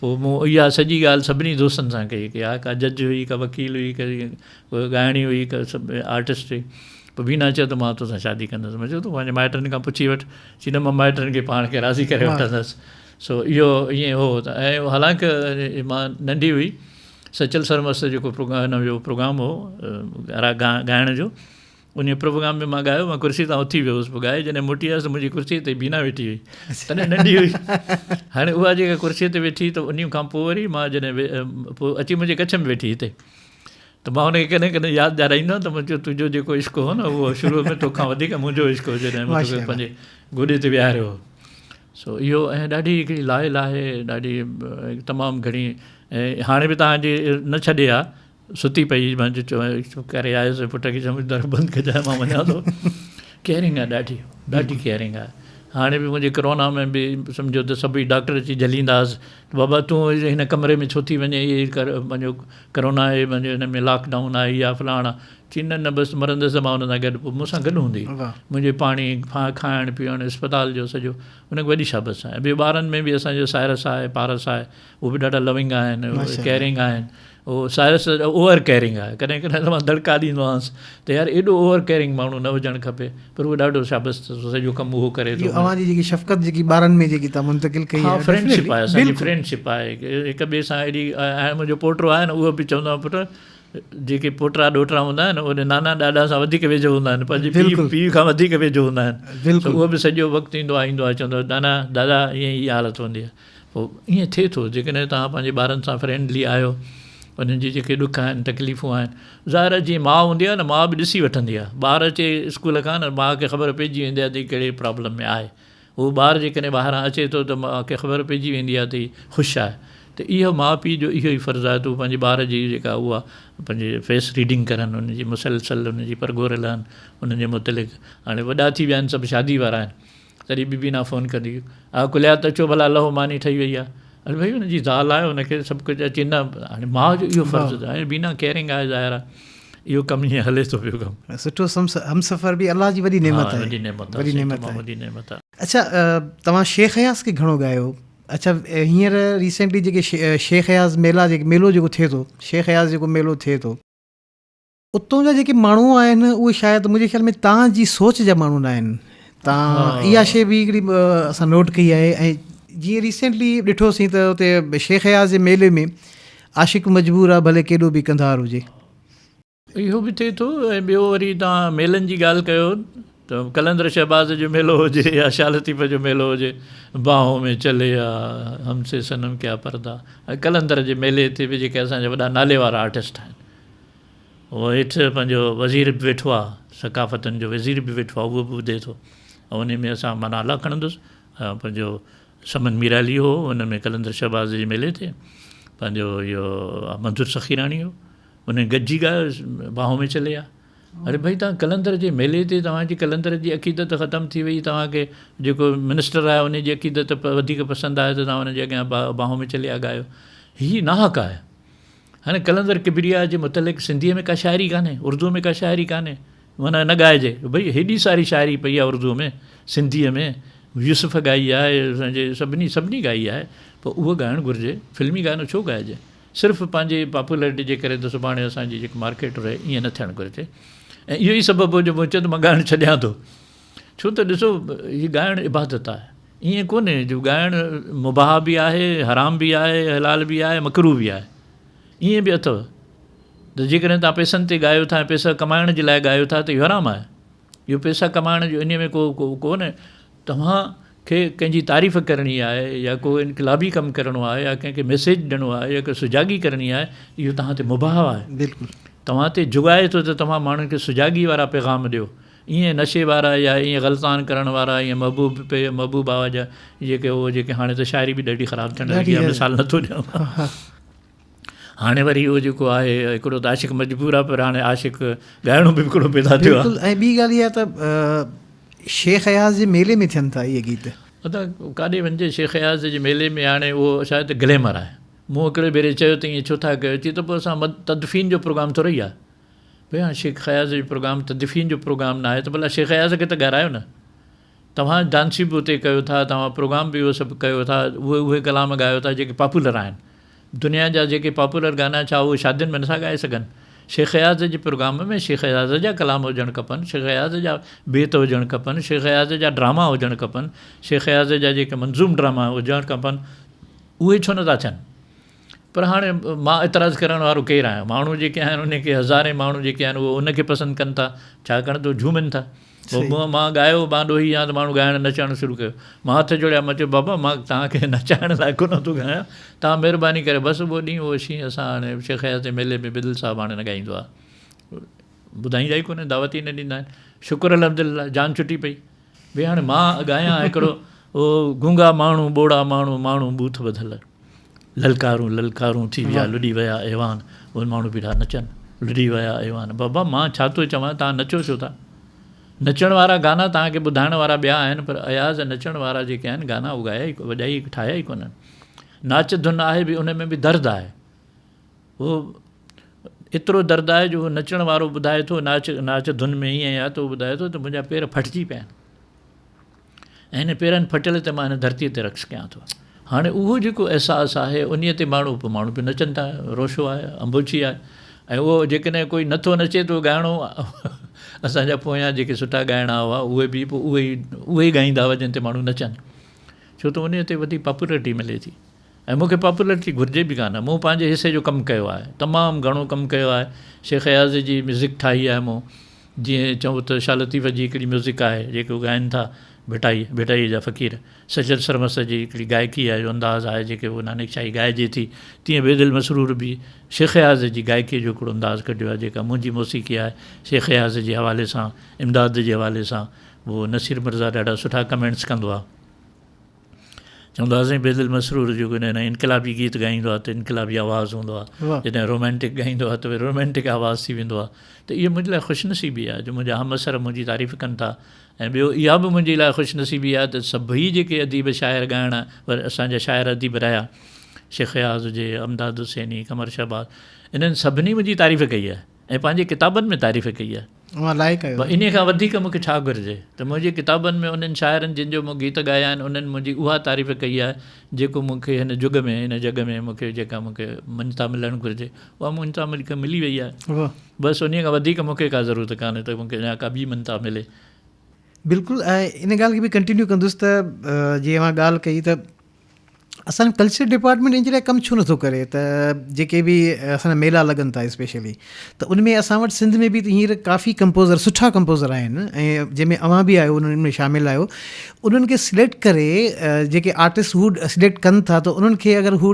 پوء مون اها سڄي ڳالهه سڀني دوستن سان ڪئي ڪي ها ڪا جج هئي ڪا وڪيل هئي ڪا ڳائڻي هئي ڪا سڀ آرٽسٽ هئي پوء بينا چيو ته مان توسان شادي ڪندس مون چيو تون پنهنجي مائٽن کان پڇي وٺ چي نه مان مائٽن کي پاڻ کي راضي ڪري وٺندس سو اهو ائين هو ته ۽ حالانڪ مان ننڍي هئي سچل سرمست جيڪو هن جو پروگرام هو ڳائڻ جو ان پروگرام ۾ مان ڳايو مان ڪرسي تان اٿي ويو هوس پوء ڳائي جڏهن موٽي آيس ته منهنجي ڪرسي تي بينا ويٺي هئي تڏهن ننڍي هئي هاڻي اها جيڪا ڪرسي تي ويٺي ته ان کان پوء وري مان جڏهن پوء اچي منهنجي ڪڇ ۾ ويٺي هتي ته مان هن کي ڪڏهن ڪڏهن ياد ڏيارائيندو آهيان ته مون چيو تنهنجو جيڪو عشق هو نه اهو شروع ۾ توکان وڌيڪ منهنجو عشق هو جڏهن مون توکي پنهنجي گوڏي تي ويهاريو هو سو اهو ۽ ڏاڍي هڪڙي لائل آهي ڏاڍي تمام گهڻي ۽ هاڻي به توهان جي نه ڇڏي ها ستي پئي مان چيو ڪري آيس پٽ کي چيم در بند ڪجانء مان وڃان ٿو ڪيئرنگ آهي ڏاڍي ڏاڍي ڪيئرنگ آهي هاڻي به منهنجي ڪرونا ۾ به سمجهو ته سڀئي ڊاڪٽر اچي جهليندا هئس ته بابا تون هن ڪمري ۾ ڇو ٿي وڃين هي پنهنجو ڪرونا آهي پنهنجو هن ۾ لاڪ ڊائون آهي يا فلاڻ آهي چي نه نه بس مرندس ته مان ان سان گڏ پوء مون سان گڏ هوندي هئي منهنجي پاڻي کائڻ پيئڻ اسپتال جو سڄو ان کي وڏي شابس آهي ٻيو ٻارن ۾ به اسان جو سائرس آهي پارس آهي اهي به ڏاڍا لونگ آهن ڪيئرنگ آهن اهو سائرس اوور ڪيئرنگ آهي ڪڏهن ڪڏهن ته مان دڙڪا ڏيندو آهيانس ته يار ايڏو اوور ڪيئرنگ ماڻهو نه هجڻ کپي پر اهو ڏاڍو شابس سڄو ڪم اهو ڪري ٿو. اوهان جي جيڪي شفقت جيڪي ٻارن ۾ جيڪي توهان منتقل ڪئي آهي فرينڊشپ آهي اسان جي فرينڊشپ آهي هڪ ٻئي سان اهڙي ۽ منهنجو پوٽو آهي نه اهو به چوندو آهي پٽ جيڪي پوٽا ڏوهٽا هوندا آهن اهي نانا ڏاڏا سان وڌيڪ ويجهو هوندا آهن پنهنجي پيء پيء کان وڌيڪ ويجهو هوندا آهن ته اهو به سڄو وقت ايندو آهي ايندو آهي چوندو آهي نانا دادا ائين هي حالت هوندي آهي پوء ائين ٿئي ٿو جيڪڏهن توهان پنهنجي ٻارن سان فرينڊلي آهيو انهن جي جيڪي ڏک آهن تڪليفون آهن ظاهر آهي جيئن ماء هوندي آهي نه ماء به ڏسي وٺندي آهي ٻار اچي اسڪول کان نه ماء کي خبر پئجي ويندي آهي ته هي ڪهڙي پرابلم ۾ آهي هو ٻار جيڪڏهن ٻاهران اچي ٿو ته ماء کي خبر پئجي ويندي آهي ته هي خوش آهي ته اهو ماء پيء جو اهو ئي فرض آهي ته هو پنهنجي ٻار جي جيڪا اها پنهنجي فيس ريڊنگ ڪرن ان جي مسلسل ان جي پرگهور لهن انهن جي متعلق هاڻي وڏا ٿي ويا آهن سڀ شادي وارا آهن تڏهن به بينا فون ڪندي آ ڪليات اچو ڀلا لهو ماني ٺهي وئي آهي اڙي ڀئي ان جي زال آهي ان کي سڀ ڪجهه اچي نه هاڻي ماء جو اهو فرض آهي بينا ڪيئرنگ آهي ظاهر آهي اهو ڪم ائين هلي ٿو پيو ڪم. سٺو همسفر به الله جي وڏي نعمت آهي. وڏي نعمت آهي وڏي نعمت آهي وڏي نعمت آهي. اڇا توهان شيخ اياز کي گهڻو ڳايو اڇا هينئر ريسينٽلي جيڪي شيخ اياز ميلا جيڪي ميلو جيڪو ٿئي ٿو شيخ اياز جيڪو ميلو ٿئي ٿو اتون جا جيڪي ماڻهو آهن اهي شايد منهنجي خيال ۾ تان جي سوچ جا ماڻهو نه آهن تان اها شي به هڪڙي اسان نوٽ ڪئي آهي ۽ جيئن ريسينٽلي ڏٺوسين ته اتي شيخ اياز جي ميلي ۾ عاشق مجبور آ ڀلي ڪيڏو به ڪنڌار هجي. اهو به ٿئي ٿو ۽ ٻيو وري توهان ميلن جي ڳالهه ڪيو ته قلندر شهباز جو ميلو هجي يا شاهه لطيف جو ميلو هجي باهون ۾ چلي آ هم سي صنم ڪيا پردا ۽ قلندر جي ميلي تي به جيڪي اسان جا وڏا نالي وارا آرٽسٽ آهن هو هيٺ پنهنجو وزير به ويٺو آ، ثقافتن جو وزير به ويٺو آ، اهو به ٻڌي ٿو ۽ انهي ۾ اسان مان نالا کڻندس ۽ پنهنجو سمن ميرالي هو ان ۾ قلندر شهباز جي ميلي تي پنهنجو اهو منظور سخيراڻي هو انهن گڏجي ڳايو باهون ۾ چلي آ. اڙي ڀئي توهان قلندر جي ميلي تي توهان جي قلندر جي عقيدت ختم ٿي وئي توهان کي جيڪو منسٽر آهي انهي جي عقيدت وڌيڪ پسند آهي ته توهان ان جي اڳيان باهون ۾ چلي آ ڳايو هي ناحق آهي. هاڻي قلندر ڪبريا جي متعلق سنڌيء ۾ ڪا شاعري ڪانهي، اردوء ۾ ڪا شاعري ڪانهي، معنيٰ نه ڳائجي. ڀئي هيڏي ساري شاعري پئي آهي اردوء ۾، سنڌيء ۾ يوسف ڳائي آهي، اسان جي سڀني سڀني ڳائي آهي، پوء اهو ڳائڻ گهرجي، فلمي گانو ڇو ڳائجي؟ صرف پنهنجي پاپولرٽي جي ڪري ته سڀاڻي اسان جي جيڪي مارڪيٽ رهي، ائين نه ٿيڻ گهرجي. ۽ اهو ئي سبب هو جو مون چيو ته مان ڳائڻ ڇڏيان ٿو. ڇو ته ڏسو هي ڳائڻ عبادت آهي. ائين ڪونهي جو ڳائڻ مباح به آهي، حرام به آهي، حلال به آهي، مڪروه به آهي. ائين به اٿو ته جيڪڏهن توهان پئسن تي ڳايو ٿا ۽ پئسا ڪمائڻ جي لاء ڳايو ٿا ته اهو حرام آهي. اهو پئسا ڪمائڻ جو انهي ۾ ڪو ڪو ڪونهي. توهان کي ڪنهن جي تعريف ڪرڻي آهي يا ڪو انقلابي ڪم ڪرڻو آهي يا ڪنهن کي ميسيج ڏيڻو آهي يا ڪا سجاڳي ڪرڻي آهي اهو توهان تي مباح آهي. بلڪل. توهان تي جڳائي ٿو ته توهان ماڻهن کي سجاڳي وارا پيغام ڏيو. ائين نشي وارا يا ائين غلطان ڪرڻ وارا ائين محبوب پي محبوب آواز جا جيڪي اهو جيڪي هاڻي ته شاعري به ڏاڍي خراب ٿيڻ لڳي آهي مثال نٿو ڏيان هاڻي وري اهو جيڪو آهي هڪڙو ته عاشق مجبور آهي پر هاڻي عاشق ڳائڻو به هڪڙو پيدا ٿيو آهي. بلڪل ۽ ٻي ڳالهه اها ته شيخ اياز جي ميلي ۾ ٿين ٿا اهي گيت. ادا ڪاڏي وڃجي شيخ اياز جي ميلي ۾ هاڻي اهو شايد گليمر آهي مون هڪڙي ڀيري چيو ته ائين ڇو ٿا ڪيو چي ته پوء اسان تدفين جو پروگرام ٿورو ئي آهي ڀئي هاڻي شيخ اياز جو پروگرام تدفين جو پروگرام نه آهي ته ڀلا شيخ اياز کي ته ڳارايو نه توهان ڊانسي به اتي ڪيو ٿا، توهان پروگرام به اهو سڀ ڪيو ٿا، اهي اهي ڪلام ڳايو ٿا جيڪي پاپولر آهن. دنيا جا جيڪي پاپولر گانا ڇا اهي شادين ۾ نٿا ڳائي سگهن؟ شيخ اياز جي پروگرام ۾ شيخ اياز جا ڪلام هجڻ کپن، شيخ اياز جا بيت هجڻ کپن، شيخ اياز جا ڊراما هجڻ کپن، شيخ اياز جا جيڪي منظوم ڊراما هجڻ کپن، اهي ڇو نٿا ٿين؟ پر هاڻي مان اعتراض ڪرڻ وارو ڪير آهيان؟ ماڻهو جيڪي آهن انهن کي هزارين ماڻهو جيڪي آهن اهي ان کي پسند ڪن ٿا، ڇاڪاڻ ته جهومن ٿا. پوء مان ڳايو، مان ڏوهي آهيان ته ماڻهو ڳائڻ نچڻ شروع ڪيو. مان هٿ جوڙيا، مان چيو بابا مان توهان کي نچائڻ لاء ڪونه ٿو ڳايان، توهان مهرباني ڪري بس اهو ڏينهن اهو شينهن اسان هاڻي شيخ اياز جي ميلي ۾ بدل صاحب هاڻي نه ڳائيندو آهي. ٻڌائيندا ئي ڪونهن، دعوت ئي نه ڏيندا آهن. شڪر الحمدلله جان ڇٽي پئي. ڀئي هاڻي مان ڳايان هڪڙو اهو گونگا ماڻهو ٻوڙا ماڻهو ماڻهو ٻوٿ ٻڌل. للڪارون للڪارون ٿي ويا لڏي ويا ايوان اهي ماڻهو بيٺا نچن لڏي ويا ايوان بابا مان ڇا ٿو چوان توهان نچو ڇو ٿا نچڻ وارا گانا توهان کي ٻڌائڻ وارا ٻيا آهن پر اياز نچڻ وارا جيڪي آهن گانا اهي ڳايا ئي وڄائي ٺاهيا ئي ڪونهن ناچ ڌن آهي به ان ۾ به درد آهي اهو ايترو درد آهي جو نچڻ وارو ٻڌائي ٿو ناچ ناچ ڌن ۾ ائين آهي ته اهو ٻڌائي ٿو ته منهنجا پير ڦٽجي پيا آهن ۽ هن پيرن ڦٽيل تي مان هن ڌرتيء تي رقص ڪيان ٿو. هاڻي اهو جيڪو احساس آهي انهيء تي ماڻهو پوء ماڻهو به نچن ٿا، روشو آهي، امبوڇي آهي ۽ اهو جيڪڏهن ڪوئي نه ٿو نچي ته ڳائڻو اسان جا پويان جيڪي سٺا ڳائڻا هئا اهي به پوء اهي ئي اهي ئي ڳائيندا هئا جن تي ماڻهو نچن ڇو ته انهيء تي وڌيڪ پاپولرٽي ملي ٿي ۽ مون کي پاپولرٽي گهرجي به ڪانه مون پنهنجي حصي جو ڪم ڪيو آهي تمام گهڻو ڪم ڪيو آهي شيخ اياز جي ميوزڪ ٺاهي آهي مون جيئن چئون ته شاهه لطيف جي هڪڙي ميوزڪ آهي جيڪي هو ڳائن ٿا ڀٽائي، ڀٽائيء جا فقير، سچل سرمست جي هڪڙي گائڪي آهي جو انداز آهي جيڪي هو نانڪ شاهي ڳائجي ٿي تيئن بيدل مسرور به شيخ اياز جي گائڪيء جو هڪڙو انداز ڪڍيو آهي جيڪا منهنجي موسيقي آهي شيخ اياز جي حوالي سان امداد جي حوالي سان اهو نصير مرزا ڏاڍا سٺا ڪمينٽس ڪندو آهي. چوندو آهي سائين بيدل مسرور جيڪو جڏهن انقلابي گيت ڳائيندو آهي ته انقلابي آواز هوندو آهي جڏهن رومانٽڪ ڳائيندو آهي ته وري رومانٽڪ آواز ٿي ويندو آهي ته اهو منهنجي لاء خوش نصيبي آهي جو منهنجا همعصر منهنجي تعريف ڪن ٿا ۽ ٻيو اها به منهنجي لاء خوش نصيبي آهي ته سڀئي جيڪي اديب شاعر ڳائڻ ور اسان جا شاعر اديب رهيا شيخ اياز هجي امداد حسيني قمر شهباز انهن سڀني منهنجي تعريف ڪئي آهي ۽ پنهنجي ڪتابن ۾ تعريف ڪئي آهي. اوهان لائق آهيو. انهيء کان وڌيڪ مون کي ڇا گهرجي ته منهنجي ڪتابن ۾ انهن شاعرن جن جو مون گيت ڳايا آهن انهن منهنجي اها تعريف ڪئي آهي جيڪو مون کي هن جڳ ۾ هن جڳ ۾ مون کي جيڪا مون کي مڃتا ملڻ گهرجي اها مڃتا مون کي ملي وئي آهي. بس انهيء کان وڌيڪ مون کي ڪا ضرورت ڪانهي ته مون کي اڃا ڪا ٻي مڃتا ملي. بلڪل ۽ ان ڳالهه کي به ڪنٽينيو ڪندس ته جيئن اوهان ڳالهه ڪئي ته اسان جو ڪلچر ڊپارٽمينٽ ان جي لاء ڪم ڇو نٿو ڪري ته جيڪي به اسان جا ميلا لڳن ٿا اسپيشلي ته ان ۾ اسان وٽ سنڌ ۾ به هينئر ڪافي ڪمپوزر سٺا ڪمپوزر آهن ۽ جنهن ۾ اوهان به آهيو انهن ۾ شامل آهيو انهن کي سليڪٽ ڪري جيڪي آرٽسٽ هو سليڪٽ ڪن ٿا ته انهن کي اگر هو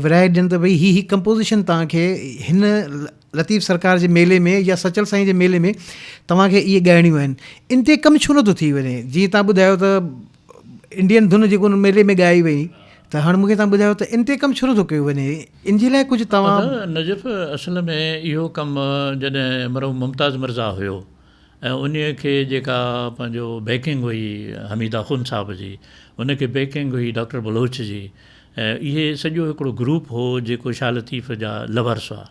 ورهائي ڏين ته ڀئي هي هي ڪمپوزيشن توهان کي هن لطيف سرڪار جي ميلي ۾ يا سچل سائين جي ميلي ۾ توهان کي اهي ڳائڻيون آهن ان تي ڪم ڇو نٿو ٿي وڃي جيئن توهان ٻڌايو ته انڊين ڌن جيڪو ان ميلي ۾ ڳائي وئي ته هاڻ مون کي توهان ٻڌايو ته ان تي ڪم ڇو نٿو ڪيو وڃي ان جي لاء ڪجهه توهان. ادا نجف اصل ۾ اهو ڪم جڏهن مرحوم ممتاز مرزا هيو ۽ انهي کي جيڪا پنهنجو بيڪنگ هئي حميد آخوند صاحب جي ان کي بيڪنگ هئي ڊاڪٽر بلوچ جي ۽ اهي سڄو هڪڙو گروپ هو جيڪو شاهه لطيف جا لورس هئا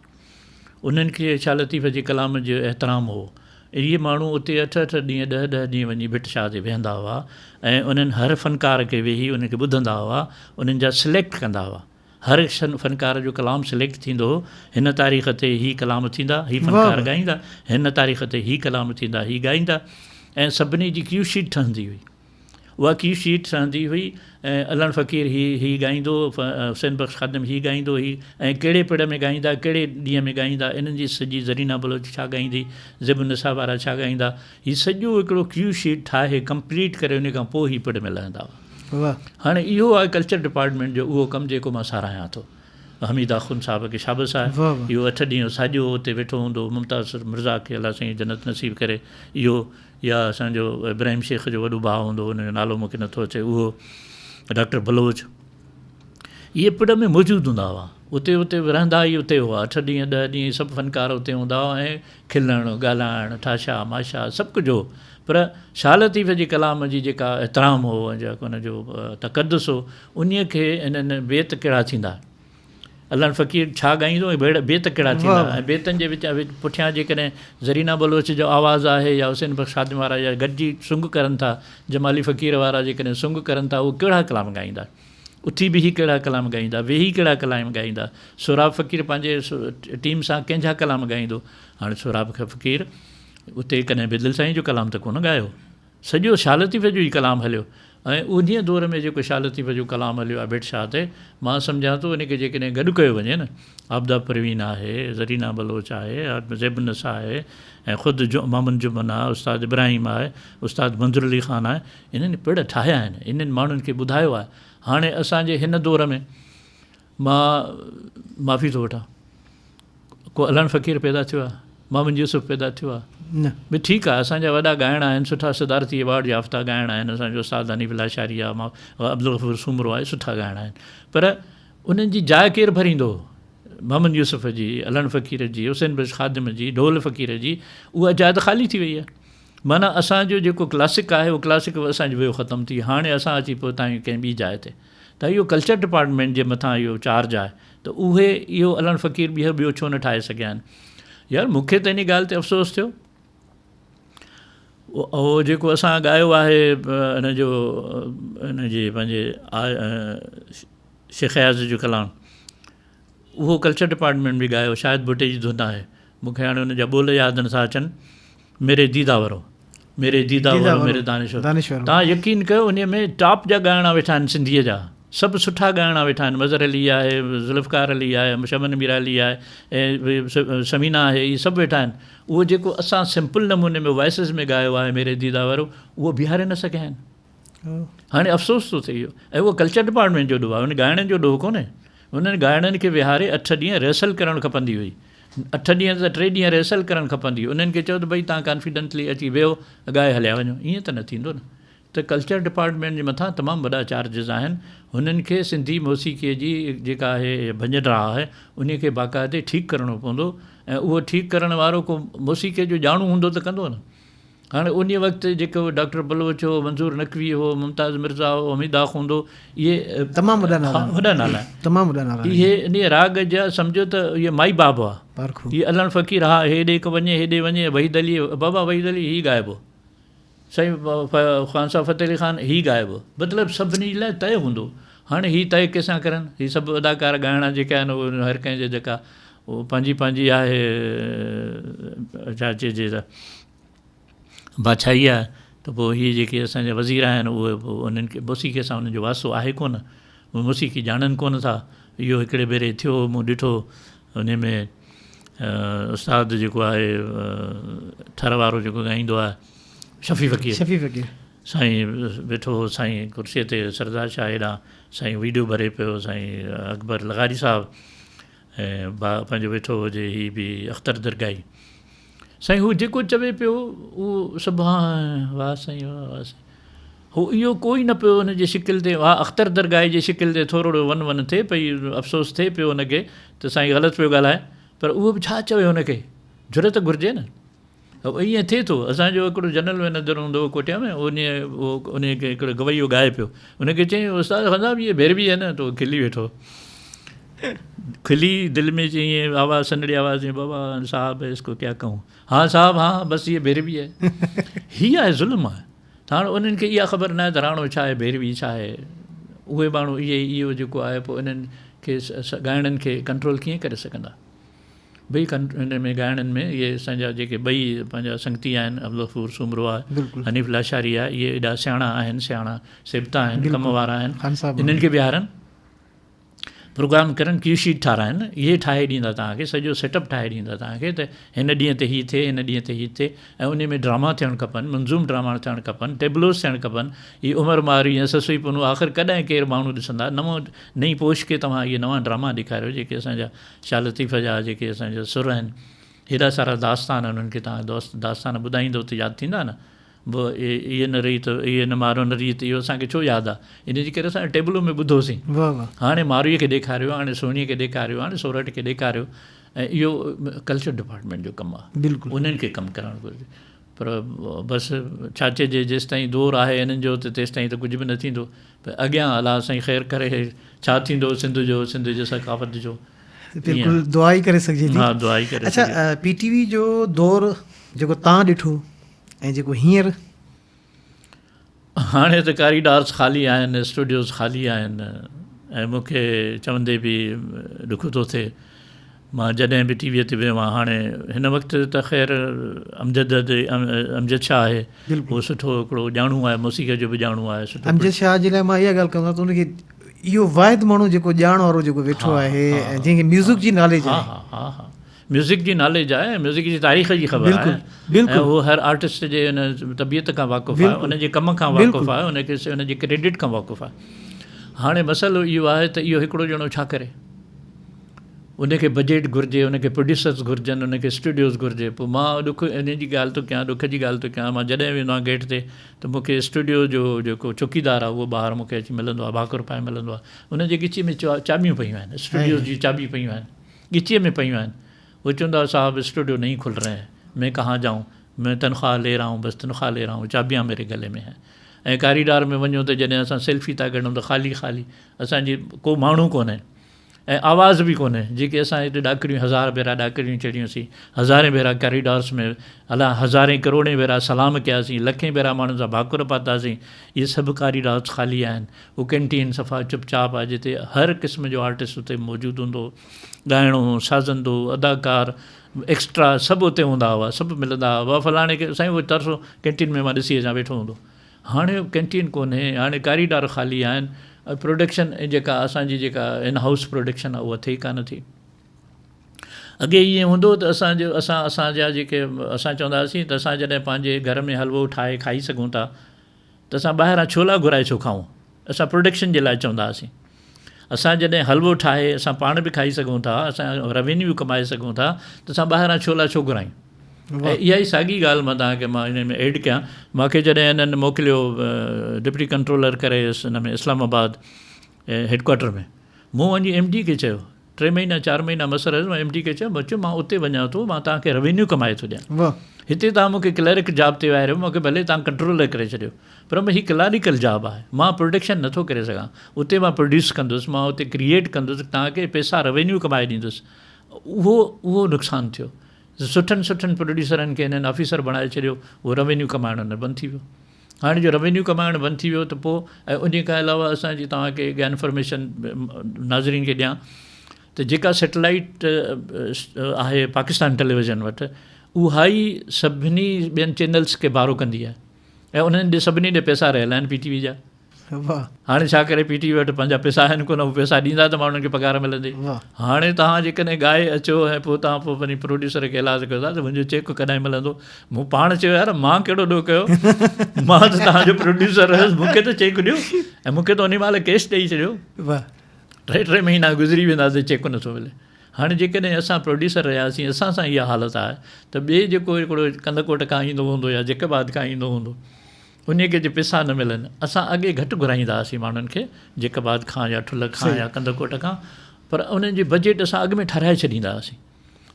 انهن کي شاهه لطيف جي ڪلام جو احترام هو. اهي ماڻهو اتي اٺ اٺ ڏينهن ڏهه ڏهه ڏينهن وڃي ڀٽ شاهه تي ويهندا هئا ۽ انهن هر فنڪار کي ويهي انهن کي ٻڌندا هئا، انهن جا سليڪٽ ڪندا هئا. هر فنڪار جو ڪلام سليڪٽ ٿيندو هو، هن تاريخ تي هي ڪلام ٿيندا، هي فنڪار ڳائيندا، هن تاريخ تي هي ڪلام ٿيندا، هي ڳائيندا ۽ سڀني جي ڪيو شيٽ ٺهندي هئي. اها ڪيو شيٽ ٺهندي هئي ۽ علڻ فقير هي هي ڳائيندو، حسين بخش خادم هي ڳائيندو، هي ۽ ڪهڙي پڙ ۾ ڳائيندا، ڪهڙي ڏينهن ۾ ڳائيندا، انهن جي سڄي زرينا بلوچ ڇا ڳائيندي، زيب النساء وارا ڇا ڳائيندا، هي سڄو هڪڙو ڪيو شيٽ ٺاهي ڪمپليٽ ڪري ان کان پوء هي پڙ ۾ لهندا هئا. هاڻي اهو آهي ڪلچر ڊپارٽمينٽ جو اهو ڪم جيڪو مان ساراهيان ٿو. حميد آخوند صاحب کي شابس آهي. اهو اٺ ڏينهن ساڄو اتي ويٺو هوندو هو. ممتاز مرزا کي الله سائين جنت نصيب ڪري. اهو يا اسان جو ابراهيم شيخ جو وڏو ڀاء هوندو هو، ان جو نالو مون کي نٿو اچي، اهو ڊاڪٽر بلوچ. اهي پڙ ۾ موجود هوندا هئا. اتي اتي رهندا ئي اتي هئا. اٺ ڏينهن ڏهه ڏينهن سڀ فنڪار اتي هوندا هئا ۽ کلڻ، ڳالهائڻ، ٺاشا ماشا سڀ ڪجهه هو. پر شاهه لطيف جي ڪلام جي جيڪا احترام هو ۽ جيڪو ان جو تقدس هو، انهيء کي انهن بيت ڪهڙا ٿيندا؟ علڻ فقير ڇا ڳائيندو ۽ بيت ڪهڙا ٿيندا؟ ۽ بيتن جي وچ پٺيان جيڪڏهن زرينا بلوچ جو آواز آهي يا حسين بخش خادم وارا يا گڏجي سنگ ڪرن ٿا، جمالي فقير وارا جيڪڏهن سنگ ڪرن ٿا، اهي ڪهڙا ڪلام ڳائيندا؟ اٿي بيهي ڪهڙا ڪلام ڳائيندا؟ ويهي ڪهڙا ڪلام ڳائيندا؟ سهراب فقير پنهنجي ٽيم سان ڪنهن جا ڪلام ڳائيندو؟ هاڻي سهراب فقير اتي ڪڏهن بيدل سائين جو ڪلام ته ڪونه ڳايو. سڄو شاهه لطيف جو ئي ڪلام هليو ۽ انهيء دور ۾ جيڪو شاهه لطيف جو ڪلام هليو آهي ڀٽ شاهه تي، مان سمجهان ٿو ان کي جيڪڏهن گڏ ڪيو وڃي نه، عابده پروين آهي، زرينا بلوچ آهي، زيب النساء آهي ۽ خود محمد جمن آهي، استاد ابراهيم آهي، استاد منظور علي خان آهي، انهن پڙ ٺاهيا آهن، انهن ماڻهن کي ٻڌايو آهي. هاڻي اسان جي هن دور ۾ مان معافي ٿو وٺان. ڪو علڻ فقير پيدا ٿيو آهي؟ محمد يوسف پيدا ٿيو آهي؟ نه. به ٺيڪ آهي اسان جا وڏا ڳائڻا آهن سٺا صدارتي ايوارڊ يافته ڳائڻا آهن اسان جو استاد حنيف لاشاري آهي عبدالغفور سومرو آهي سٺا ڳائڻا آهن پر انهن جي جاء ڪير ڀريندو؟ محمد يوسف جي، علڻ فقير جي، حسين بخش خادم جي، ڍول فقير جي اها جاء ته خالي ٿي وئي آهي. معنيٰ اسان جو جيڪو ڪلاسڪ آهي اهو ڪلاسڪ اسان جو ويو ختم ٿي هاڻي اسان اچي پهتا آهيون ڪنهن ٻي جاء تي ته اهو ڪلچر ڊپارٽمينٽ جي مٿان اهو چارج آهي ته اهي اهو علڻ فقير ٻيهر ٻيو ڇو نه ٺاهي سگهيا آهن يار مون کي ته ان ڳالهه تي افسوس ٿيو اهو جيڪو اسان ڳايو آهي ان جو ان جي پنهنجي شيخ اياز جو ڪلام اهو ڪلچر ڊپارٽمينٽ به ڳايو شايد ڀٽي جي ڌن آهي مون کي هاڻي ان جا ٻول ياد نٿا اچن ميري ديده ورو ميري ديده ورو ميري دانشور توهان يقين ڪيو انهي ۾ ٽاپ جا ڳائڻا ويٺا آهن سنڌيء جا سڀ سٺا ڳائڻا ويٺا آهن مظهر علي آهي ذوالفقار علي آهي شمن ميرالي آهي ۽ ثمينه آهي اهي سڀ ويٺا آهن اهو جيڪو اسان سمپل نموني ۾ وائسز ۾ ڳايو آهي ميري ديده ورو اهو بيهاري نه سگهيا آهن هاڻي افسوس ٿو ٿئي اهو ۽ اهو ڪلچر ڊپارٽمينٽ جو ڏوهه آهي ان ڳائڻن جو ڏوهه ڪونهي انهن ڳائڻن کي ويهاري اٺ ڏينهن ريهرسل ڪرڻ کپندي هئي. اٺ ڏينهن ته ٽي ڏينهن ريهرسل ڪرڻ کپندي هئي. انهن کي چئو ته ڀئي توهان ڪانفيڊنٽلي اچي ويهو ڳائي هليا وڃو. ائين ته نه ٿيندو نه. ته ڪلچر ڊپارٽمينٽ جي مٿان تمام وڏا چارجز آهن. هنن کي سنڌي موسيقيء جي جيڪا آهي ڀڃ ڊاهه آهي انهي کي باقاعدي ٺيڪ ڪرڻو پوندو ۽ اهو ٺيڪ ڪرڻ وارو ڪو موسيقيء جو ڄاڻو هوندو ته ڪندو نه. هاڻي انهيء وقت جيڪو ڊاڪٽر بلوچ هو، منظور نقوي هو، ممتاز مرزا هو، حميد آخوند هو، اهي تمام وڏا نالا آهن. وڏا نالا آهن. تمام وڏا نالا آهن. اهي انهيء راڳ جا سمجهو ته اهي مائي باب هئا. پارکو. هي علڻ فقير ها هيڏي هڪ وڃي هيڏي وڃي وحيد علي بابا وحيد علي هي ڳائبو. سائين خان صاحب فتح علي خان هي ڳائبو. مطلب سڀني جي لاء طئي هوندو. هاڻي هي طئي ڪنهن سان ڪرن؟ هي سڀ اداڪار ڳائڻا جيڪي آهن اهي هر ڪنهن جي جيڪا پنهنجي پنهنجي آهي ڇا چئجي ته بادشاهي آهي ته پوء هي جيڪي اسان جا وزير آهن اهي پوء انهن کي موسيقي سان انهن جو واسطو آهي ڪونه اهي موسيقي ڄاڻن ڪونه ٿا اهو هڪڙي ڀيري ٿيو مون ڏٺو ان ۾ استاد جيڪو آهي ٿر وارو جيڪو ڳائيندو آهي شفيع فقير شفيع فقير سائين ويٺو هو سائين ڪرسي تي سردار شاهه هيڏانهن سائين ويڊيو ڀري پيو سائين اڪبر لغاري صاحب ۽ ڀاء پنهنجو ويٺو هجي هي به اختر درگاهي سائين هو جيڪو چوي پيو اهو سڀ ها واه سائين واه واه سائين هو اهو ڪوئي نه پيو ان جي شڪل تي ها اختر درگاهي جي شڪل تي ٿورڙو ون ون ٿئي پئي افسوس ٿئي پيو ان کي ته سائين غلط پيو ڳالهائي پر اهو به ڇا چوي هن کي جرئت گهرجي نه ائين ٿئي ٿو. اسان جو هڪڙو جنرل مئنيجر هوندو هو ڪوئٽيا ۾ انهيء کي هڪڙو گويو ڳائي پيو. ان کي چيائين استاد خان صاحب هيء ڀيروي هي نه ته هو کلي ويٺو. کلي دل ۾ چيائين آواز سنهڙي آواز ۾ بابا صاحب اس ڪو ڪيا ڪهون. ها صاحب ها بس هيء ڀيروي هي. هي آهي ظلم آهي. ته هاڻ انهن کي اها خبر ناهي ته راڻو ڇا آهي ڀيروي ڇا آهي. اهي ماڻهو اهي اهو جيڪو آهي پوء انهن کي ڳائڻن کي ڪنٽرول ڪيئن ڪري سگهندا. ٻئي هن ۾ ڳائڻن ۾ اهي اسان جا جيڪي ٻئي پنهنجا سنگتي آهن عبدالغفور سومرو آهي حنيف لاشاري آهي اهي ايڏا سياڻا آهن سياڻا سيبتا آهن ڪم وارا آهن انهن کي ويهارن پروگرام ڪرن ڪيو شيٽ ٺاراهن اهي ٺاهي ڏيندا توهان کي سڄو سيٽ اپ ٺاهي ڏيندا توهان کي ته هن ڏينهن تي هي ٿئي هن ڏينهن تي هي ٿئي ۽ انهي ۾ ڊراما ٿيڻ کپن منظوم ڊراما ٿيڻ کپن ٽيبلوز ٿيڻ کپن هي عمر مارئي ۽ سسئي پنهون آخر ڪڏهن ڪير ماڻهو ڏسندا نئون نئين پوش کي توهان اهي نوان ڊراما ڏيکاريو جيڪي اسان جا شاهه لطيف جا جيڪي اسان جا سر آهن هيڏا سارا داستان آهن انهن کي توهان دوست داستان ٻڌائيندو ته ياد ٿيندا نه به ايء نه ريت، ايء نه مارو نه ريت، اهو اسان کي ڇو ياد آ؟ ان جي ڪري اسان ٽيبلو ۾ ٻڌوسين. هاڻي مارويء کي ڏيکاريو، هاڻي سهڻيء کي ڏيکاريو، هاڻي سورٺ کي ڏيکاريو ۽ اهو ڪلچر ڊپارٽمينٽ جو ڪم آ. انهن کي ڪم ڪرڻ گهرجي. پر بس ڇا چئجي جيستائين دور آهي انهن جو ته تيستائين ته ڪجهه به نه ٿيندو. پر اڳيان الله سائين خير ڪري ڇا ٿيندو سنڌ جو، سنڌ جي ثقافت جو. بلڪل دعا ئي ڪري سگهجي ٿي. ها دعا ئي ڪري سگهجي. اڇا پي ٽي وي جو دور جيڪو تان ڏٺو ۽ جيڪو هينئر. هاڻي ته ڪاريڊارز خالي آهن، اسٽوڊيوز خالي آهن ۽ مون کي چوندي به ڏک ٿو ٿئي. مان جڏهن به ٽي ويء تي ويو آهيان، هاڻي هن وقت ته خير امجد امجد شاهه آهي، اهو سٺو هڪڙو ڄاڻو آهي، موسيقيء جو به ڄاڻو آهي، سٺو. امجد شاهه جي لاء مان اها ڳالهه ڪندس ته ان کي اهو واحد ماڻهو جيڪو ڄاڻ وارو جيڪو ويٺو آهي ۽ جنهن کي ميوزڪ جي ناليج آهي. ها ها ها ها. ميوزڪ جي ناليج آهي ۽ ميوزڪ جي تاريخ جي خبر آهي ۽ هو هر آرٽسٽ جي ان طبيعت کان واقف آهي ان جي ڪم کان واقف آهي ان کي ان جي ڪريڊٽ کان واقف آهي هاڻي مسئلو اهو آهي ته اهو هڪڙو ڄڻو ڇا ڪري ان کي بجيٽ گهرجي ان کي پروڊيوسرز گهرجن ان کي اسٽوڊيوز گهرجي پوء مان ڏک ان جي ڳالهه ٿو ڪيان ڏک جي ڳالهه ٿو ڪيان مان جڏهن ويندو آهيان گيٽ تي ته مون کي اسٽوڊيو جو جيڪو چوڪيدار آهي اهو ٻاهر مون کي اچي ملندو آهي ڀاڪر پائي ملندو آهي ان جي ڳچي ۾ چاٻيون پيون آهن اسٽوڊيوز جون چاٻيون پيون آهن ڳچيء ۾ پيون آهن. هو چوندو آهي صاحب اسٽوڊيو نهين کل رهي هين، مين ڪهان جائون، مين تنخواه لي رها هون، بس تنخواه لي رها هون، چابيان ميري گلي ۾ هين. ۽ ڪاريڊار ۾ وڃو ته جڏهن اسان سيلفي ٿا ڪڍون ته خالي خالي، اسان جي ڪو ماڻهو ڪونهي ۽ آواز به ڪونهي، جيڪي اسان هتي ڏاڪڻيون هزار ڀيرا ڏاڪڻيون چڙهيونسين، هزارين ڀيرا ڪاريڊارس ۾ الاء هزارين ڪروڙين ڀيرا سلام ڪياسين، لکين ڀيرا ماڻهن سان ڀاڪر پاتاسين، اهي سڀ ڪاريڊارس خالي آهن. هو ڪينٽين صفا چپ چاپ آهي جتي هر قسم جو آرٽسٽ اتي موجود هوندو هو. ڳائڻو، سازندو، اداڪار، ايڪسٽرا سڀ اتي هوندا هئا، سڀ ملندا هئا. بابا فلاڻي کي سائين اهو ترسو ڪينٽين ۾ مان ڏسي اچان ويٺو هوندو. هاڻي ڪينٽين ڪونهي، هاڻي ڪاريڊار خالي آهن ۽ پروڊڪشن جيڪا اسان جي جيڪا ان هائوس پروڊڪشن آهي اها ٿئي ڪانه ٿي. اڳي ائين هوندو هو ته اسان جو اسان اسان جا جيڪي اسان چوندا هئاسين ته اسان جڏهن پنهنجي گهر ۾ حلوو ٺاهي کائي سگهون ٿا ته اسان ٻاهران ڇولا گهرائي ڇو کائون؟ اسان پروڊڪشن جي لاء چوندا هئاسين. اسان جڏهن حلوو ٺاهي اسان پاڻ به کائي سگهون ٿا، اسان روينيو ڪمائي سگهون ٿا ته اسان ٻاهران ڇولا ڇو گهرايون؟ ۽ اها ئي ساڳي ڳالهه مان توهان کي مان ان ۾ ايڊ ڪيان. مان کي جڏهن انهن موڪليو ڊپٽي ڪنٽرولر ڪري ان ۾ اسلام آباد هيڊ ڪوارٽر ۾ مون وڃي ايم ڊي کي چيو ٽي مهينا چار مهينا مس رهيس مان ايم ڊي کي چيو مان چيو مان اتي وڃان ٿو مان توهان کي روينيو ڪمائي ٿو ڏيان هتي توهان مون کي ڪليرڪ جاب تي ويهاريو مون کي ڀلي توهان ڪنٽرولر ڪري ڇڏيو پر هي ڪلاريڪل جاب آهي مان پروڊڪشن نٿو ڪري سگهان اتي مان پروڊيوس ڪندس مان اتي ڪريئيٽ ڪندس توهان کي پئسا روينيو ڪمائي ڏيندس اهو اهو نقصان ٿيو سٺن سٺن پروڊيوسرن کي هنن آفيسر بڻائي ڇڏيو اهو روينيو ڪمائڻ نه بند ٿي ويو هاڻي جو روينيو ڪمائڻ بند ٿي ويو ته پوء ۽ انهي کان علاوه اسان جي توهان کي اها انفارميشن ناظرين کي ڏيان ته جيڪا سيٽلائيٽ آهي پاڪستان ٽيليويزن وٽ اها ئي سڀني ٻين چينلس کي بارو ڪندي آهي ۽ انهن ڏي سڀني ڏي پئسا رهيل آهن پي ٽي وي جا هاڻي ڇا ڪري پي ٽي وي وٽ پنهنجا پئسا آهن ڪونه هو پئسا ڏيندا ته ماڻهن کي پگهار ملندي هاڻي توهان جيڪڏهن ڳائي اچو ۽ پوء توهان پوء وڃي پروڊيوسر کي ايلاز ڪيو ٿا ته منهنجو چيڪ ڪڏهن ملندو مون پاڻ چيو يار مان ڪهڙو ڏوهه ڪيو مان ته توهان جو پروڊيوسر هيس مون کي ته چيڪ ڏيو ۽ مون کي ته انهي مهل ڪيش ڏئي ڇڏيو ٽي ٽي مهينا گذري ويندا ته چيڪ نٿو ملي هاڻي جيڪڏهن اسان پروڊيوسر رهياسين اسان سان اها حالت آهي ته ٻئي جيڪو هڪڙو ڪنڌڪوٽ کان ايندو هوندو يا جيڪب آباد کان ايندو هوندو انهي کي جي پيسا نه ملن. اسان اڳي گهٽ گهرائيندا هئاسين ماڻهن کي جيڪب آباد کان يا ٺلهه کان يا ڪنڌڪوٽ کان پر انهن جي بجيٽ اسان اڳ ۾ ٺهرائي ڇڏيندا هئاسين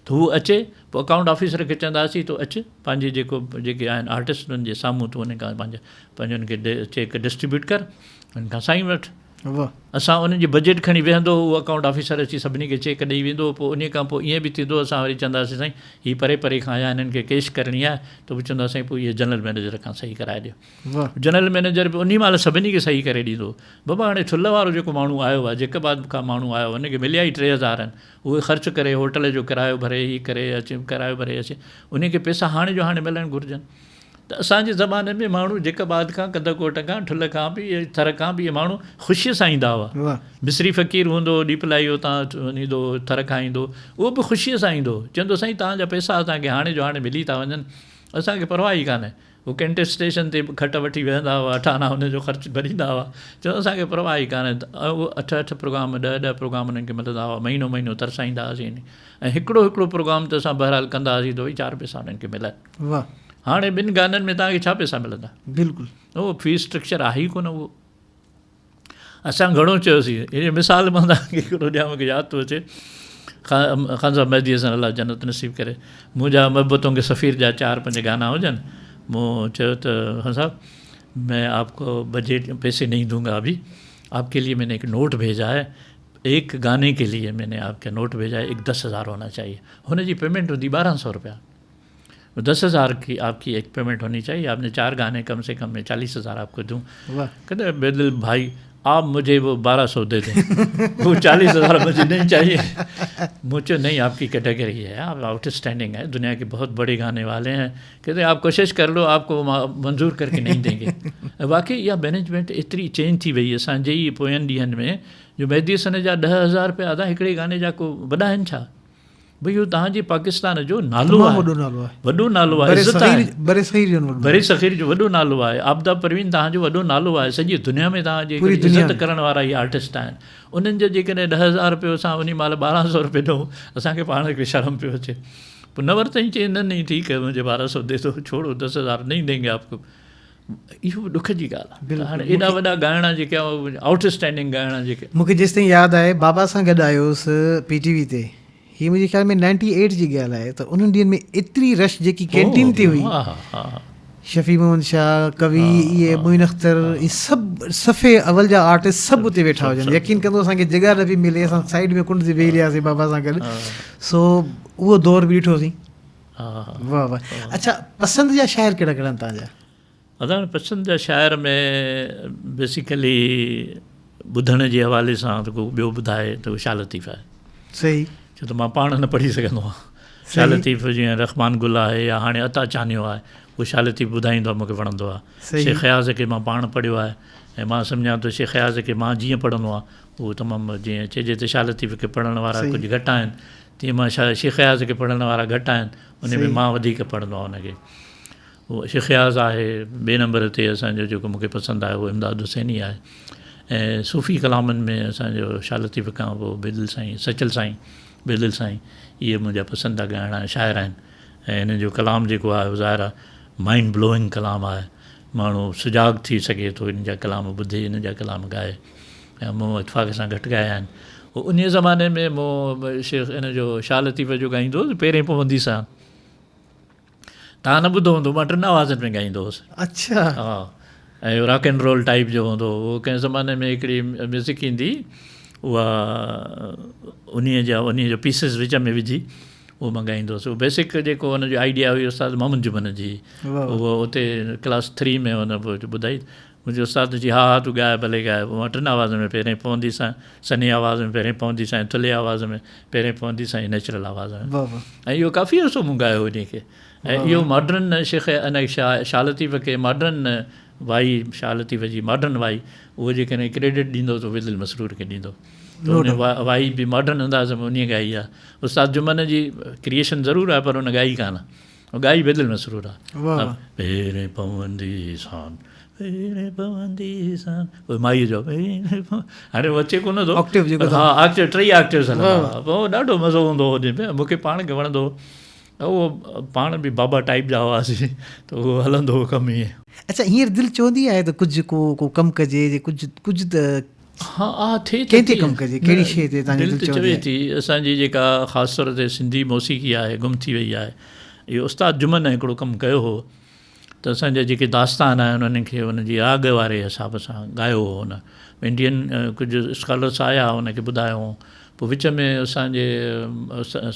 ته هو اچي پوء اڪائونٽ آفيسر کي چوندا هئاسين تون اچ پنهنجي جيڪو جيڪي آهن آرٽسٽ انهن جي سامهون تون انهن کان پنهنجا پنهنجو انهن کي چيڪ ڊسٽريبيوٽ ڪر انهن کان سائين وٺ. اسان انهن جي بجيٽ کڻي ويهندو هو اهو اڪائونٽ آفيسر اچي سڀني کي چيڪ ڏئي ويندو هو پوء انهي کان پوء ائين به ٿيندو هو اسان وري چوندا هئاسين سائين هي پري پري کان آيا آهن هنن کي ڪيش ڪرڻي آهي ته به چوندا سائين پوء اهي جنرل مئنيجر کان صحيح ڪرائي ڏيو جنرل مئنيجر به انهي مهل سڀني کي صحيح ڪري ڏيندو هو بابا هاڻي ٺلهه وارو جيڪو ماڻهو آيو آهي جيڪب آباد کان ماڻهو آيو هن کي مليا ئي 3000 آهن اهي خرچ ڪري هوٽل جو ڪرايو ڀري هي ڪري اچي ڪرايو ڀري اچي انهي کي پئسا هاڻي جو هاڻي ملڻ گهرجن. ته اسان جي زماني ۾ ماڻهو جيڪب آباد کان، ڪنڌڪوٽ کان، ٺل کان به اهي ٿر کان به اهي ماڻهو خوشيء سان ايندا هئا. مصري فقير هوندو هو ڏيپلائي اتان ايندو هو، ٿر کان ايندو هو، اهو به خوشيء سان ايندو هو. چوندو هو سائين توهان جا پئسا اسان کي هاڻي جو هاڻي ملي ٿا وڃن، اسان کي پرواهه ئي ڪانهي. هو ڪينٽ اسٽيشن تي به کٽ وٺي ويهندا هئا، اٺ آنا ان جو خرچ ڀريندا هئا. چوندا اسان کي پرواهه ئي ڪانهي ته اهو اٺ اٺ پروگرام، ڏهه ڏهه پروگرام انهن کي ملندا هئا، مهينو مهينو ترسائيندا هئاسين ۽ هڪڙو هڪڙو پروگرام ته اسان بهرحال ڪندا هئاسين ته ڀئي چار پئسا انهن کي ملن. واھ. هاڻي ٻن گانن ۾ توهان کي ڇا پئسا ملندا؟ بلڪل. اهو في اسٽرڪچر آهي ئي ڪونه اهو. اسان گهڻو چيوسين. هن جو مثال مان توهان کي هڪڙو ڏيان مون کي ياد ٿو اچي. خان صاحب مهدي حسن الله جنت نصيب ڪري. منهنجا محبتون ڪي سفير جا چار پنج گانا هجن. مون چيو ته خان صاحب مين آپ ڪو بجيٽ پئسي نهين دونگا ابهي آپ ڪي ليي مين ني ايڪ نوٽ ڀيجا هي ايڪ گاني ڪي ليي مين ني آپ ڪي نوٽ ڀيجا هي ايڪ دس هزار هونا چاهيي. هن جي پيمينٽ هوندي ٻارهن سو روپيا. دس هزار ڪي آپ ڪي ايڪ پيمينٽ هوني چاهيي آپ ني چار گاني ڪم سي ڪم مين چاليس هزار آپ ڪو دون ڪهتي بيدل ڀائي آپ مجهي وو بارهه سو the the وو چاليس هزار مجهي نهين چاهيي مون چيو نهين آپ ڪي ڪيٽيگري هي آپ آئوٽ اسٽينڊنگ هي دنيا ڪي بهت بڙي گاني والي هين ڪهتي آپ ڪوشش ڪر لو آپ ڪو منظور ڪر ڪي نهين دين گي واقعي اها مينيجمينٽ ايتري چينج ٿي وئي اسان جي ئي پوين ڏينهن ۾ جو مهدي حسن جا 10,000 رپيا ادا هڪڙي گاني جا ڪو وڏا آهن ڇا ڀئي اهو توهان جي پاڪستان جو نالو آهي وڏو نالو آهي وڏو نالو آهي عزت آهي برصغير جو وڏو نالو آهي عابده پروين توهان جو وڏو نالو آهي سڄي دنيا ۾ توهان جي عزت ڪرڻ وارا اهي آرٽسٽ آهن انهن جو جيڪڏهن 10000 رپيو اسان انهي مهل 1200 رپيو ڏيون اسان کي پاڻ کي شرم پيو اچي پوء نه ورتائين چي نه نهين ٺيڪ هي مجهي 1200 the دو ڇوڙو 10000 نهين دينگي آپ ڪو اهو به ڏک جي ڳالهه آهي ته هاڻي ايڏا وڏا ڳائڻا جيڪي آئوٽ اسٽينڊنگ ڳائڻا جيڪي. مون کي جيستائين ياد آهي بابا سان گڏ آيو هوس پي ٽي وي تي هي منهنجي خيال ۾ نائنٽي ايٽ جي ڳالهه آهي ته انهن ڏينهن ۾ ايتري رش جيڪي ڪينٽين تي هئي شفيع محمد شاهه قوي اهي معين اختر اهي سڀ صفي اول جا آرٽسٽ سڀ اتي ويٺا هجن يقين ڪندو اسان کي جڳهه نه پئي ملي اسان سائيڊ ۾ ڪنڊ تي ويهي رهياسين بابا سان گڏ سو اهو دور به ڏٺوسين. واه واه اڇا پسند جا شاعر ڪهڙا ڪهڙا آهن توهان جا؟ ادا پسند جا شاعر ۾ بيسيڪلي ٻڌڻ جي حوالي سان ته ڪو ٻيو ٻڌائي ته اهو شاهه لطيف آهي. صحيح. ڇو ته مان پاڻ نه پڙهي سگهندو آهيان. شاهه لطيف جيئن رحمان گل آهي يا هاڻي عطا چانيو آهي اهو شاهه لطيف ٻڌائيندو آهي مون کي وڻندو آهي. شيخ اياز کي مان پاڻ پڙهيو آهي ۽ مان سمجهان ٿو شيخ اياز کي مان جيئن پڙهندو آهيان اهو تمام جيئن چئجي ته شاهه لطيف کي پڙهڻ وارا ڪجهه گهٽ آهن تيئن مان شيخ اياز کي پڙهڻ وارا گهٽ آهن ان ۾ مان وڌيڪ پڙهندو آهيان ان کي. اهو شيخ اياز آهي ٻئي نمبر تي اسان جو جيڪو مون کي پسند آهي اهو امداد حسيني آهي ۽ صوفي ڪلامن ۾ اسان جو شاهه لطيف کان پوء بيدل سائين سچل سائين بيدل سائين اهي منهنجا پسنديده ڳائڻا شاعر آهن ۽ انهن جو ڪلام جيڪو آهي ظاهر آهي مائنڊ بلوئنگ ڪلام آهي ماڻهو سجاڳ ٿي سگهي ٿو انهن جا ڪلام ٻڌي انهن جا ڪلام ڳائي ۽ مون اتفاق سان گهٽ ڳايا آهن. انهيء زماني ۾ مون شيخ ان جو شاهه لطيف جو ڳائيندو هوس، پيرين پوندي سان. توهان نه ٻڌو هوندو، مان ٽن آوازن ۾ ڳائيندو هوس. اڇا. ها ۽ راڪ اينڊ رول ٽائيپ جو هوندو هو. اهو ڪنهن زماني ۾ هڪڙي ميوزڪ ايندي اها انهيء جا انهيء جو پيسز وچ ۾ وجهي اهو مان ڳائيندو هوس. اهو بيسڪ جيڪو ان جو آئيڊيا هئي استاد محمد جمن جي اهو اتي ڪلاس ٿري ۾ هن ٻڌائي. منهنجي استاد چيو ها ها تون ڳاء ڀلي ڳاء. پوء مان ٽن آوازن ۾ پهرين پوندي سان سنهي آواز ۾ پهرين پوندي سان ٿلهي آواز ۾ پهرين پوندي سان نيچرل آواز ۾ ۽ اهو ڪافي عرصو مون ڳايو انهي کي ۽ اهو ماڊرن شيخ ان شاهه لطيف کي ماڊرن وائي شاهه لطيف جي ماڊرن وائي اهو جيڪڏهن ڪريڊٽ ڏيندو ته بيدل مسرور کي ڏيندو ته ان وائي به ماڊرن انداز ۾ انهي ڳائي آهي استاد جمن جي ڪريئيشن ضرور آهي پر ان ڳائي ڪانه ڳائي بيدل مسرور آ. پيرين پوندي سان پيرين پوندي سان پوء مائيء جو هاڻي هو اچي ڪونه ٿو آڪٽيو جيڪو ها آڪٽيو ٽئي آڪٽيوز هلندا هئا پوء ڏاڍو مزو هوندو هو جنهن ۾ مون کي پاڻ کي وڻندو هو اهو پاڻ به بابا ٽائيپ جا هئاسين ته اهو هلندو هو ڪم ائين. اڇا هينئر دل چوندي آهي ته ڪجهه ڪو ڪو ڪم ڪجي جي ڪجهه ڪجهه ته ها آ ٿئي ته ڪنهن تي ڪم ڪجي ڪهڙي شيء تي توهان جي دل چوي ٿي اسان جي جيڪا خاص طور تي سنڌي موسيقي آهي گم ٿي وئي آهي اهو استاد جمن هڪڙو ڪم ڪيو هو ته اسان جا جيڪي داستان آهن انهن کي ان جي راڳ واري حساب سان ڳايو هو هن انڊين ڪجهه اسڪالرس آيا ان کي ٻڌايو هو پوء وچ ۾ اسان جي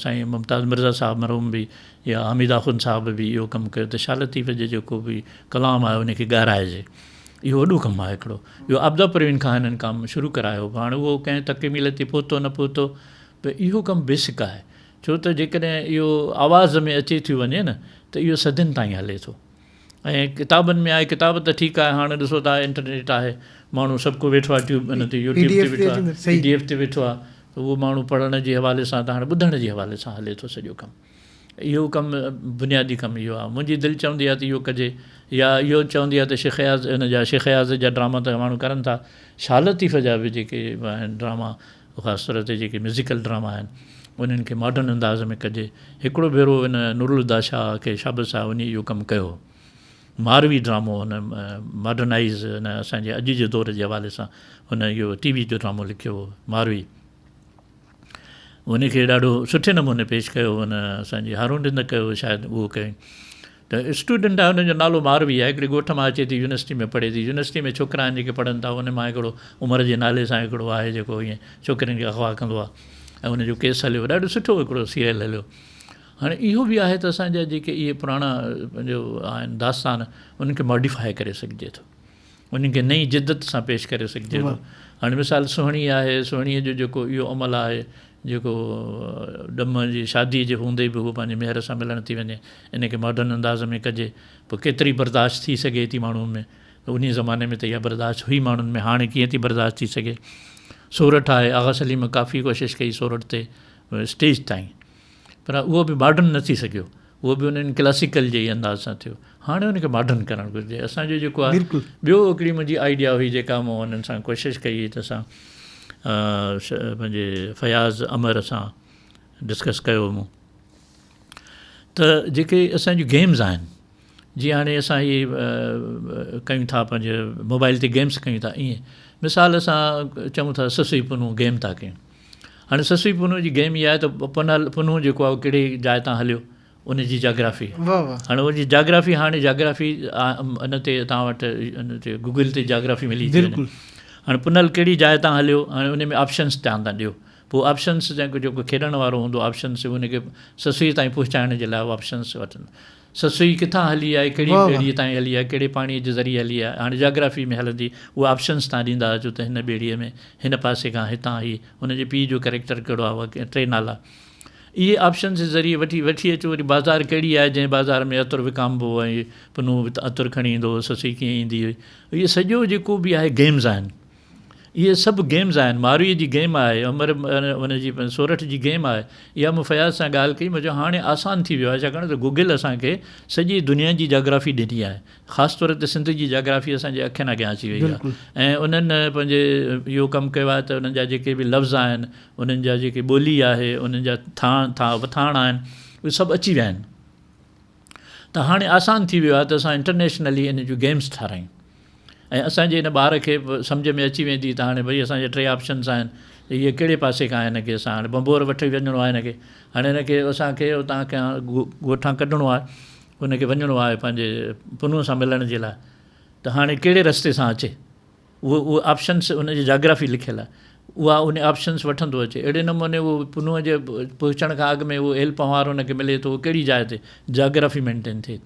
سائين ممتاز مرزا صاحب مرحوم به يا حميد آخوند صاحب به اهو ڪم ڪيو ته شاهه لطيف جو جيڪو به ڪلام آهي ان کي ڳارائجي اهو وڏو ڪم آهي هڪڙو اهو عابده پروين کان هنن ڪم شروع ڪرايو هو هاڻي اهو ڪنهن تڪميل تي پهتو نه پهتو پر اهو ڪم بيسڪ آهي ڇو ته جيڪڏهن اهو آواز ۾ اچي ٿيو وڃي نه ته اهو صدين تائين هلي ٿو ۽ ڪتابن ۾ آهي ڪتاب ته ٺيڪ آهي هاڻي ڏسو ٿا انٽرنيٽ آهي ماڻهو سڀ ڪو ويٺو آهي ٽيوب ان تي يوٽيوب تي ويٺو آهي پي ڊي ايف تي ويٺو آهي ته اهو ماڻهو پڙهڻ جي حوالي سان ته هاڻي ٻڌڻ جي حوالي سان هلي ٿو سڄو ڪم اهو ڪم بنيادي ڪم اهو آهي منهنجي دل چوندي آهي ته اهو ڪجي يا اهو چوندي آهي ته شيخ اياز ان جا شيخ اياز جا ڊراما ته ماڻهو ڪرن ٿا شاهه لطيف جا به جيڪي آهن ڊراما خاص طور تي جيڪي ميوزيڪل ڊراما آهن انهن کي ماڊرن انداز ۾ ڪجي. هڪڙو ڀيرو ان نورالهديٰ شاهه کي شابس آهي انهي اهو ڪم ڪيو هو. ماروي ڊرامو هن ماڊرنائيز هن اسان جي اڄ جي دور جي حوالي سان هن اهو ٽي وي جو ڊرامو لکيو هو ماروي. ان کي ڏاڍو سٺي نموني پيش ڪيو هن اسان جي هارون رند ڪيو شايد اهو ڪيائين. ته اسٽوڊنٽ آهي ان جو نالو ماروي آهي هڪڙي ڳوٺ مان اچي ٿي يونيورسٽي ۾ پڙهي ٿي يونيورسٽي ۾ ڇوڪرا آهن جيڪي پڙهن ٿا ان مان هڪڙو عمر جي نالي سان هڪڙو آهي جيڪو ائين ڇوڪرين کي اغوا ڪندو آهي ۽ ان جو ڪيس هليو ڏاڍو سٺو هڪڙو سيريل هليو هاڻي اهو به آهي ته اسان جا جيڪي اهي پراڻا پنهنجو آهن داستان انهن کي ماڊيفائي ڪري سگهجي ٿو انهن کي نئين جدت سان پيش ڪري سگهجي ٿو. هاڻي مثال سهڻي آهي، سهڻيء جو جيڪو اهو عمل آهي، جيڪو ڏم جي شاديء جي هوندي به هوء پنهنجي ميهر سان ملڻ ٿي وڃي، ان کي ماڊرن انداز ۾ ڪجي، پوء ڪيتري برداشت ٿي سگهي ٿي ماڻهوء ۾؟ ته انهيء زماني ۾ ته اها برداشت هئي ماڻهن ۾ هاڻي ڪيئن ٿي برداشت ٿي سگهي؟ سورٺ آهي، آغا سليم ڪافي ڪوشش ڪئي سورٺ تي اسٽيج تائين. پر اهو به ماڊرن نه ٿي سگهيو. اهو به انهن ڪلاسيڪل جي ئي انداز سان ٿيو. هاڻي ان کي ماڊرن ڪرڻ گهرجي. اسان جو جيڪو آهي ٻيو هڪڙي منهنجي آئيڊيا هئي جيڪا مون انهن سان ڪوشش ڪئي هئي ته اسان پنهنجي فياض امر سان ڊسڪس ڪيو هو مون ته جيڪي اسان جون گيمز آهن جيئن هاڻي اسان هي ڪيون ٿا پنهنجي موبائل تي گيمز ڪيون ٿا ائين مثال اسان چئون ٿا سسئي پنهون گيم ٿا ڪيون هاڻي سسئي پنهون جي گيم اها آهي ته پنهل پنهون جيڪو آهي اهو ڪهڙي جاء تان هليو ان جي جاگرافي هاڻي ان جي جاگرافي هاڻي جاگرافي ان تي توهان وٽ ان تي گوگل تي جاگرافي ملي ٿي وڃي هاڻي پنهل ڪهڙي جاء تان هليو هاڻي ان ۾ آپشنس تان تان ڏيو پوء آپشنس جيڪو جيڪو کيڏڻ وارو هوندو آپشنس ان کي سسئي تائين پهچائڻ جي لاء آپشنس وٺندو سسئي ڪٿان هلي آئي، ڪهڙي ٻيڙيء تائين هلي آئي، ڪهڙي پاڻيء جي ذريعي هلي آئي، هاڻي جاگرافي ۾ هلندي اهي آپشنس تان ڏيندا اچو ته هن ٻيڙيء ۾ هن پاسي کان هتان هي هن جي پيء جو ڪريڪٽر ڪهڙو آهي اهي ٽي نالا اهي آپشنس جي ذريعي وٺي وٺي اچو وري بازار ڪهڙي آهي جنهن بازار ۾ عطر وڪامبو هو ۽ پنهون عطر کڻي ايندو هو سسئي ڪيئن ايندي هئي اهي سڄو جيڪو به آهي گيمز آهن. اهي سڀ گيمز آهن، مارويء جي گيم آهي، عمر ان جي سورٺ جي گيم آهي. اها مون فياض سان ڳالهه ڪئي، مون چيو هاڻي آسان ٿي ويو آهي ڇاڪاڻ ته گوگل اسان کي سڄي دنيا جي جاگرافي ڏني آهي، خاص طور تي سنڌ جي جاگرافي اسان جي اکين اڳيان اچي وئي آهي ۽ انهن پنهنجي اهو ڪم ڪيو آهي ته انهن جا جيڪي به لفظ آهن، انهن جا جيڪي ٻولي آهي، انهن جا ٿاڻ وٿاڻ آهن، اهي سڀ اچي ويا آهن. ته هاڻي آسان ٿي ويو آهي ته اسان انٽرنيشنلي ان جون گيمز ٺارايون ۽ اسان جي ان ٻار کي به سمجهه ۾ اچي ويندي ته هاڻي ڀئي اسان جا ٽي آپشنس آهن ته اهي ڪهڙي پاسي کان هن کي اسان هاڻي ڀنڀور وٺي وڃڻو آهي هن کي هاڻي هن کي اسان کي اتان کان ڳوٺان ڪڍڻو آهي ان کي وڃڻو آهي پنهنجي پنهون سان ملڻ جي لاء ته هاڻي ڪهڙي رستي سان اچي اهو اهو آپشنس ان جي جاگرافي لکيل آهي اها ان آپشنس وٺندو اچي اهڙي نموني اهو پنهونء جي پهچڻ کان اڳ ۾ اهو ايل پنهوار ان کي ملي ٿو اهو ڪهڙي جاء تي جاگرافي مينٽين ٿئي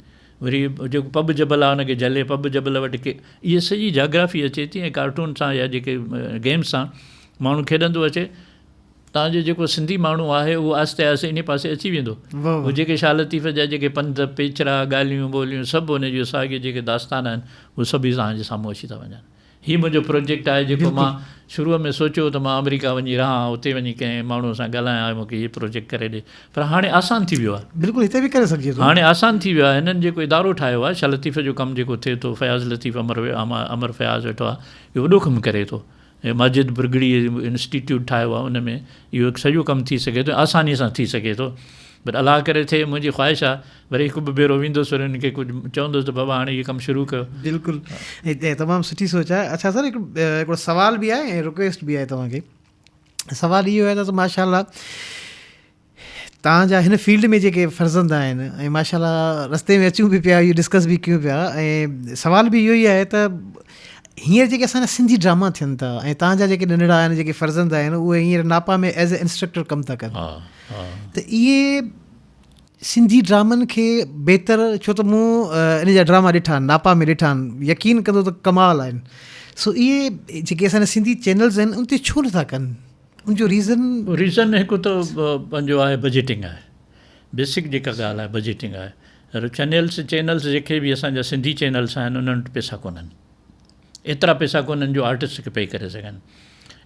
وري جيڪو پٻ جبل آهي ان کي جهلي پٻ جبل وٽ ڪي اهي سڄي جاگرافي اچي ٿي ۽ ڪارٽون سان يا جيڪي گيمس سان ماڻهو کيڏندو اچي تان جو جيڪو سنڌي ماڻهو آهي اهو آهستي آهستي انهي پاسي اچي ويندو. هو جيڪي شاهه لطيف جا جيڪي پنڌ، پيچرا، ڳالهيون ٻوليون سڀ ان جون ساڳيون جيڪي داستان آهن اهي سڀ ئي توهان جي سامهون اچي ٿا وڃن. هي منهنجو پروجيڪٽ آهي جيڪو مان شروع ۾ سوچيو هو ته مان آمريڪا وڃي رهان اتي وڃي ڪنهن ماڻهو سان ڳالهايان مون کي هي پروجيڪٽ ڪري ڏي پر هاڻي آسان ٿي ويو آهي. بلڪل هتي به ڪري سگهجي ٿو. هاڻي آسان ٿي ويو آهي هنن جيڪو ادارو ٺاهيو آهي شاهه لطيف جو ڪم جيڪو ٿئي ٿو فياض لطيف امر امر فياض ويٺو آهي اهو وڏو ڪم ڪري ٿو. ۽ ماجد ڀرڳڙي انسٽيٽيوٽ ٺاهيو آهي ان ۾ اهو هڪ سڄو ڪم ٿي سگهي ٿو ۽ آساني سان ٿي سگهي ٿو پر الله ڪري ٿئي منهنجي خواهش آهي وري هڪ ٻه ڀيرو ويندس وري انهن کي ڪجهه چوندس ته بابا هاڻي هي ڪم شروع ڪيو. بلڪل ۽ تمام سٺي سوچ آهي اڇا سر هڪڙو سوال به آهي ۽ رڪويسٽ به آهي توهان کي سوال اهو آهي ته ماشاء الله توهان جا هن فيلڊ ۾ جيڪي فرزند آهن ۽ ماشاء الله رستي ۾ اچون به پيا اهو ڊسڪس به ڪيون پيا ۽ سوال به اهو ئي آهي ته هينئر جيڪي اسان جا سنڌي ڊراما ٿين ٿا ۽ توهان جا جيڪي ننڍڙا آهن جيڪي فرزند آهن اهي هينئر ناپا ۾ ايز اي انسٽرڪٽر ڪم ٿا ڪن ته اهي سنڌي ڊرامن کي بهتر ڇو ته مون ان جا ڊراما ڏٺا آهن ناپا ۾ ڏٺا آهن يقين ڪندو ته ڪمال آهن سو اهي جيڪي اسان جا سنڌي چينلز آهن ان تي ڇو نٿا ڪن ان جو ريزن؟ ريزن هڪ ته پنهنجو آهي بجيٽنگ آهي بيسڪ جيڪا ڳالهه آهي بجيٽنگ آهي چينلس چينلس جيڪي به اسان جا سنڌي چينلس آهن انهن وٽ پئسا ڪونهن. ايترا پئسا ڪونهن جو آرٽسٽ کي پي ڪري سگهن.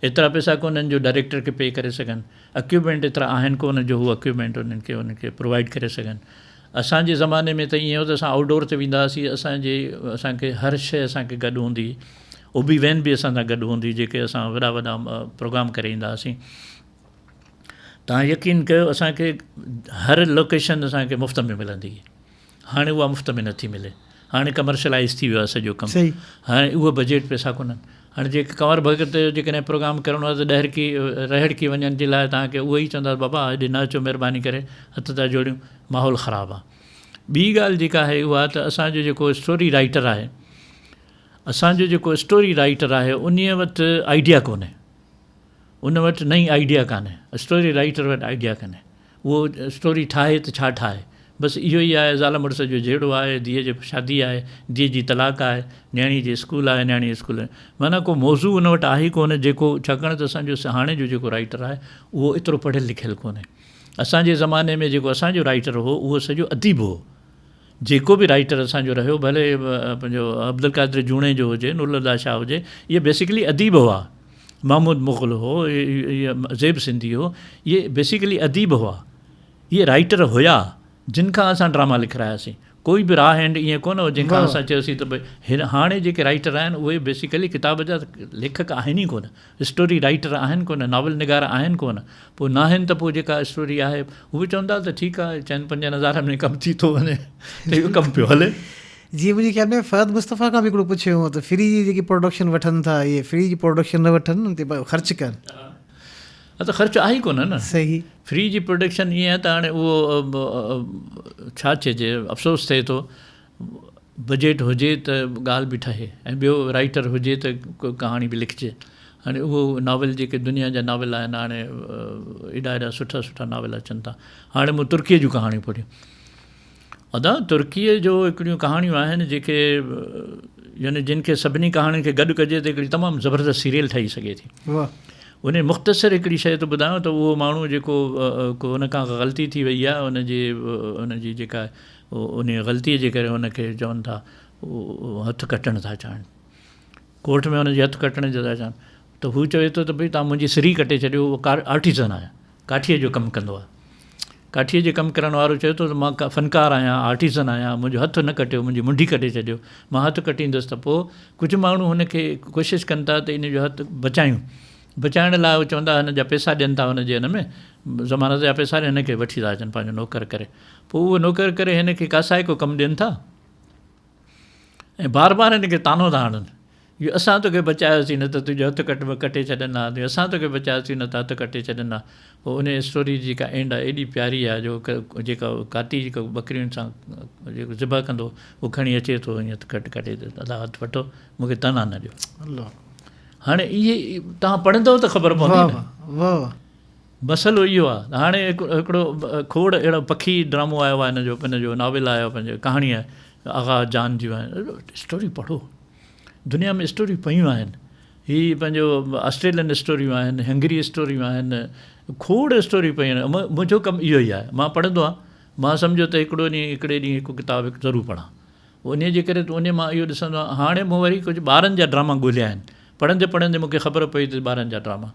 ايترا پئسا ڪونهن جو ڊائريڪٽر کي پي ڪري سگهن. اڪيوپمينٽ ايترا آهن ڪونه جو هو اڪيوپمينٽ انهن کي انهن کي پرووائيڊ ڪري سگهن. اسان جي زماني ۾ ته ائين هو ته اسان آئوٽ ڊور تي ويندا هئاسين اسان جي اسان کي هر شيء اسان کي گڏ هوندي هئي. او بي وين به اسان سان گڏ هوندي هئي جيڪي اسان وڏا وڏا پروگرام ڪري ايندا هئاسين. توهان يقين ڪيو اسان کي هر لوڪيشن اسان کي مفت ۾ ملندي هئي. هاڻي اها مفت ۾ نٿي ملي. هاڻي ڪمرشلائيز ٿي ويو آهي سڄو ڪم. هاڻي اهو بجيٽ پئسا ڪونهن. هاڻي جيڪي ڪنور ڀڳت جو جيڪڏهن پروگرام ڪرڻو آهي ته ڏهرڪي رهڙڪي وڃڻ جي لاء توهان کي اهو ئي چوندا بابا هيڏي نه اچو مهرباني ڪري هٿ ٿا جوڙيون ماحول خراب آهي. ٻي ڳالهه جيڪا آهي اها ته اسان جو جيڪو اسٽوري رائيٽر آهي اسان جو جيڪو اسٽوري رائيٽر آهي انهيء وٽ آئيڊيا ڪونهي. ان وٽ نئين آئيڊيا ڪانهي. اسٽوري رائيٽر وٽ آئيڊيا ڪانهي. اهو اسٽوري ٺاهي ته ڇا ٺاهي. بس اهو ئي آهي زال مڙس جو جهيڙو آهي، ڌيء جي شادي آهي، ڌيء جي طلاق آهي، نياڻي جي اسڪول آهي، نياڻي اسڪول معنيٰ ڪو موضوع ان وٽ آهي ئي ڪونه جيڪو ڇاڪاڻ ته اسان جو هاڻي جو جيڪو رائيٽر آهي اهو ايترو پڙهيل لکيل ڪونهي. اسان جي زماني ۾ جيڪو اسان جو رائيٽر هو اهو سڄو اديب هو. جيڪو به رائيٽر اسان جو رهيو ڀلي پنهنجو عبدالقادر جوڻيجو هجي، نورالهديٰ شاهه هجي اهي بيسيڪلي اديب هئا. محمود مغل هو، زيب سنڌي هو، اهي بيسيڪلي اديب هئا. اهي رائيٽر هيا جن کان اسان ڊراما لکراياسين. ڪوئي به را هينڊ ائين ڪونه هو جنهن کان اسان چيوسين ته ڀئي هاڻي جيڪي رائيٽر آهن اهي بيسيڪلي ڪتاب جا ليکڪ آهن ئي ڪونه. اسٽوري رائيٽر آهن ڪونه، ناول نگار آهن ڪونه. پوء ناهن ته پوء جيڪا اسٽوري آهي هو به چوندا ته ٺيڪ آهي چئن پنجن هزارن ۾ ڪم ٿي ٿو وڃي ته اهو ڪم پيو هلي. جيئن منهنجي خيال ۾ فهد مصطفيٰ کان به هڪڙو پڇيو هو ته فري جي جيڪي پروڊڪشن وٺن ٿا اهي فري جي پروڊڪشن نه وٺن ان تي خرچ ڪن. ها ته خرچ آهي ئي ڪونه نه. صحيح. فري جي پروڊڪشن ائين آهي ته هاڻي اهو ڇا چئجي افسوس ٿئي ٿو بجيٽ هجي ته ڳالهه به ٺهي ۽ ٻيو رائيٽر هجي ته ڪهاڻي به لکجي هاڻي اهو ناول جيڪي دنيا جا ناول آهن هاڻي ايڏا ايڏا سٺا سٺا ناول اچن ٿا هاڻي مون ترڪيء جون ڪهاڻيون پڙهيون ادا ترڪيء جو هڪڙيون ڪهاڻيون آهن جيڪي يعني جن کي سڀني ڪهاڻين کي گڏ ڪجي ته هڪڙي تمام زبردست سيريل ٺهي سگهي ٿي ان مختصر هڪڙي شيء ٿو ٻڌايان ته اهو ماڻهو جيڪو ان کان غلطي ٿي وئي آهي ان جي ان جي جيڪا ان غلطي جي ڪري ان کي چون ٿا هٿ ڪٽڻ ٿا چاهن ڪورٽ ۾ ان جي هٿ ڪٽڻ جو ٿا چاهن ته هو چوي ٿو ته ڀئي توهان منهنجي سري ڪٽي ڇڏيو اهو آرٽيزن آهي ڪاٺيء جو ڪم ڪندو آهي. ڪاٺيء جي ڪم ڪرڻ وارو چئي ٿو ته مان فنڪار آهيان، آرٽيزن آهيان، منهنجو هٿ نه ڪٽيو، منهنجي منڍي ڪٽي ڇڏيو، مان هٿ ڪٽيندس ته پوء ڪجهه ماڻهو هن کي ڪوشش ڪن ٿا ته ان جو هٿ بچايون. بچائڻ لاء هو چوندا هن جا پئسا ڏين ٿا هن جي هن ۾ ضمانت جا پئسا ڏئي هن کي وٺي ٿا اچن پنهنجو نوڪر ڪري. پوء اهو نوڪر ڪري هن کي ڪاسائڪو ڪم ڏين ٿا. ۽ بار بار هن کي طعنو ٿا هڻن، اهو اسان توکي بچايوسين نه ته تنهنجو هٿ ڪٽ ڪٽي ڇڏن ها، اسان توکي بچايوسين نه ته هٿ ڪٽي ڇڏن ها. پوء انهيء اسٽوري جي جيڪا اينڊ آهي ايڏي پياري آهي جو جيڪا ڪاتي جيڪا ٻڪرين سان جيڪو ذبح ڪندو اهو کڻي اچي ٿو ائين هٿ ڪٽ ڪٽي ٿو ادا هٿ وٺو مون کي طعنا نه ڏيو. هاڻي اهي توهان پڙهندؤ ته خبر پوندي نه. مسئلو اهو آهي ته هاڻي هڪڙو کوڙ اهڙا پکي ڊرامو آيو آهي هن جو هن جو ناول آيو آهي پنهنجو ڪهاڻي آهي آغا جان جون آهن اسٽوريون پڙهو دنيا ۾ اسٽوريون پيون آهن هي پنهنجو آسٽريلين اسٽوريون آهن هنگري اسٽوريون آهن کوڙ اسٽوريون پيون آهن منهنجو ڪم اهو ئي آهي مان پڙهندو آهيان مان سمجهو ته هڪڙو ڏينهن هڪڙي ڏينهن هڪ ڪتاب هڪ ضرور پڙهان انهيء جي ڪري ته انهيء مان اهو ڏسندو آهيان هاڻي مون وري ڪجهه ٻارن جا ڊراما ڳوليا آهن پڙهندي پڙهندي مون کي خبر پئي ته ٻارن جا ڊراما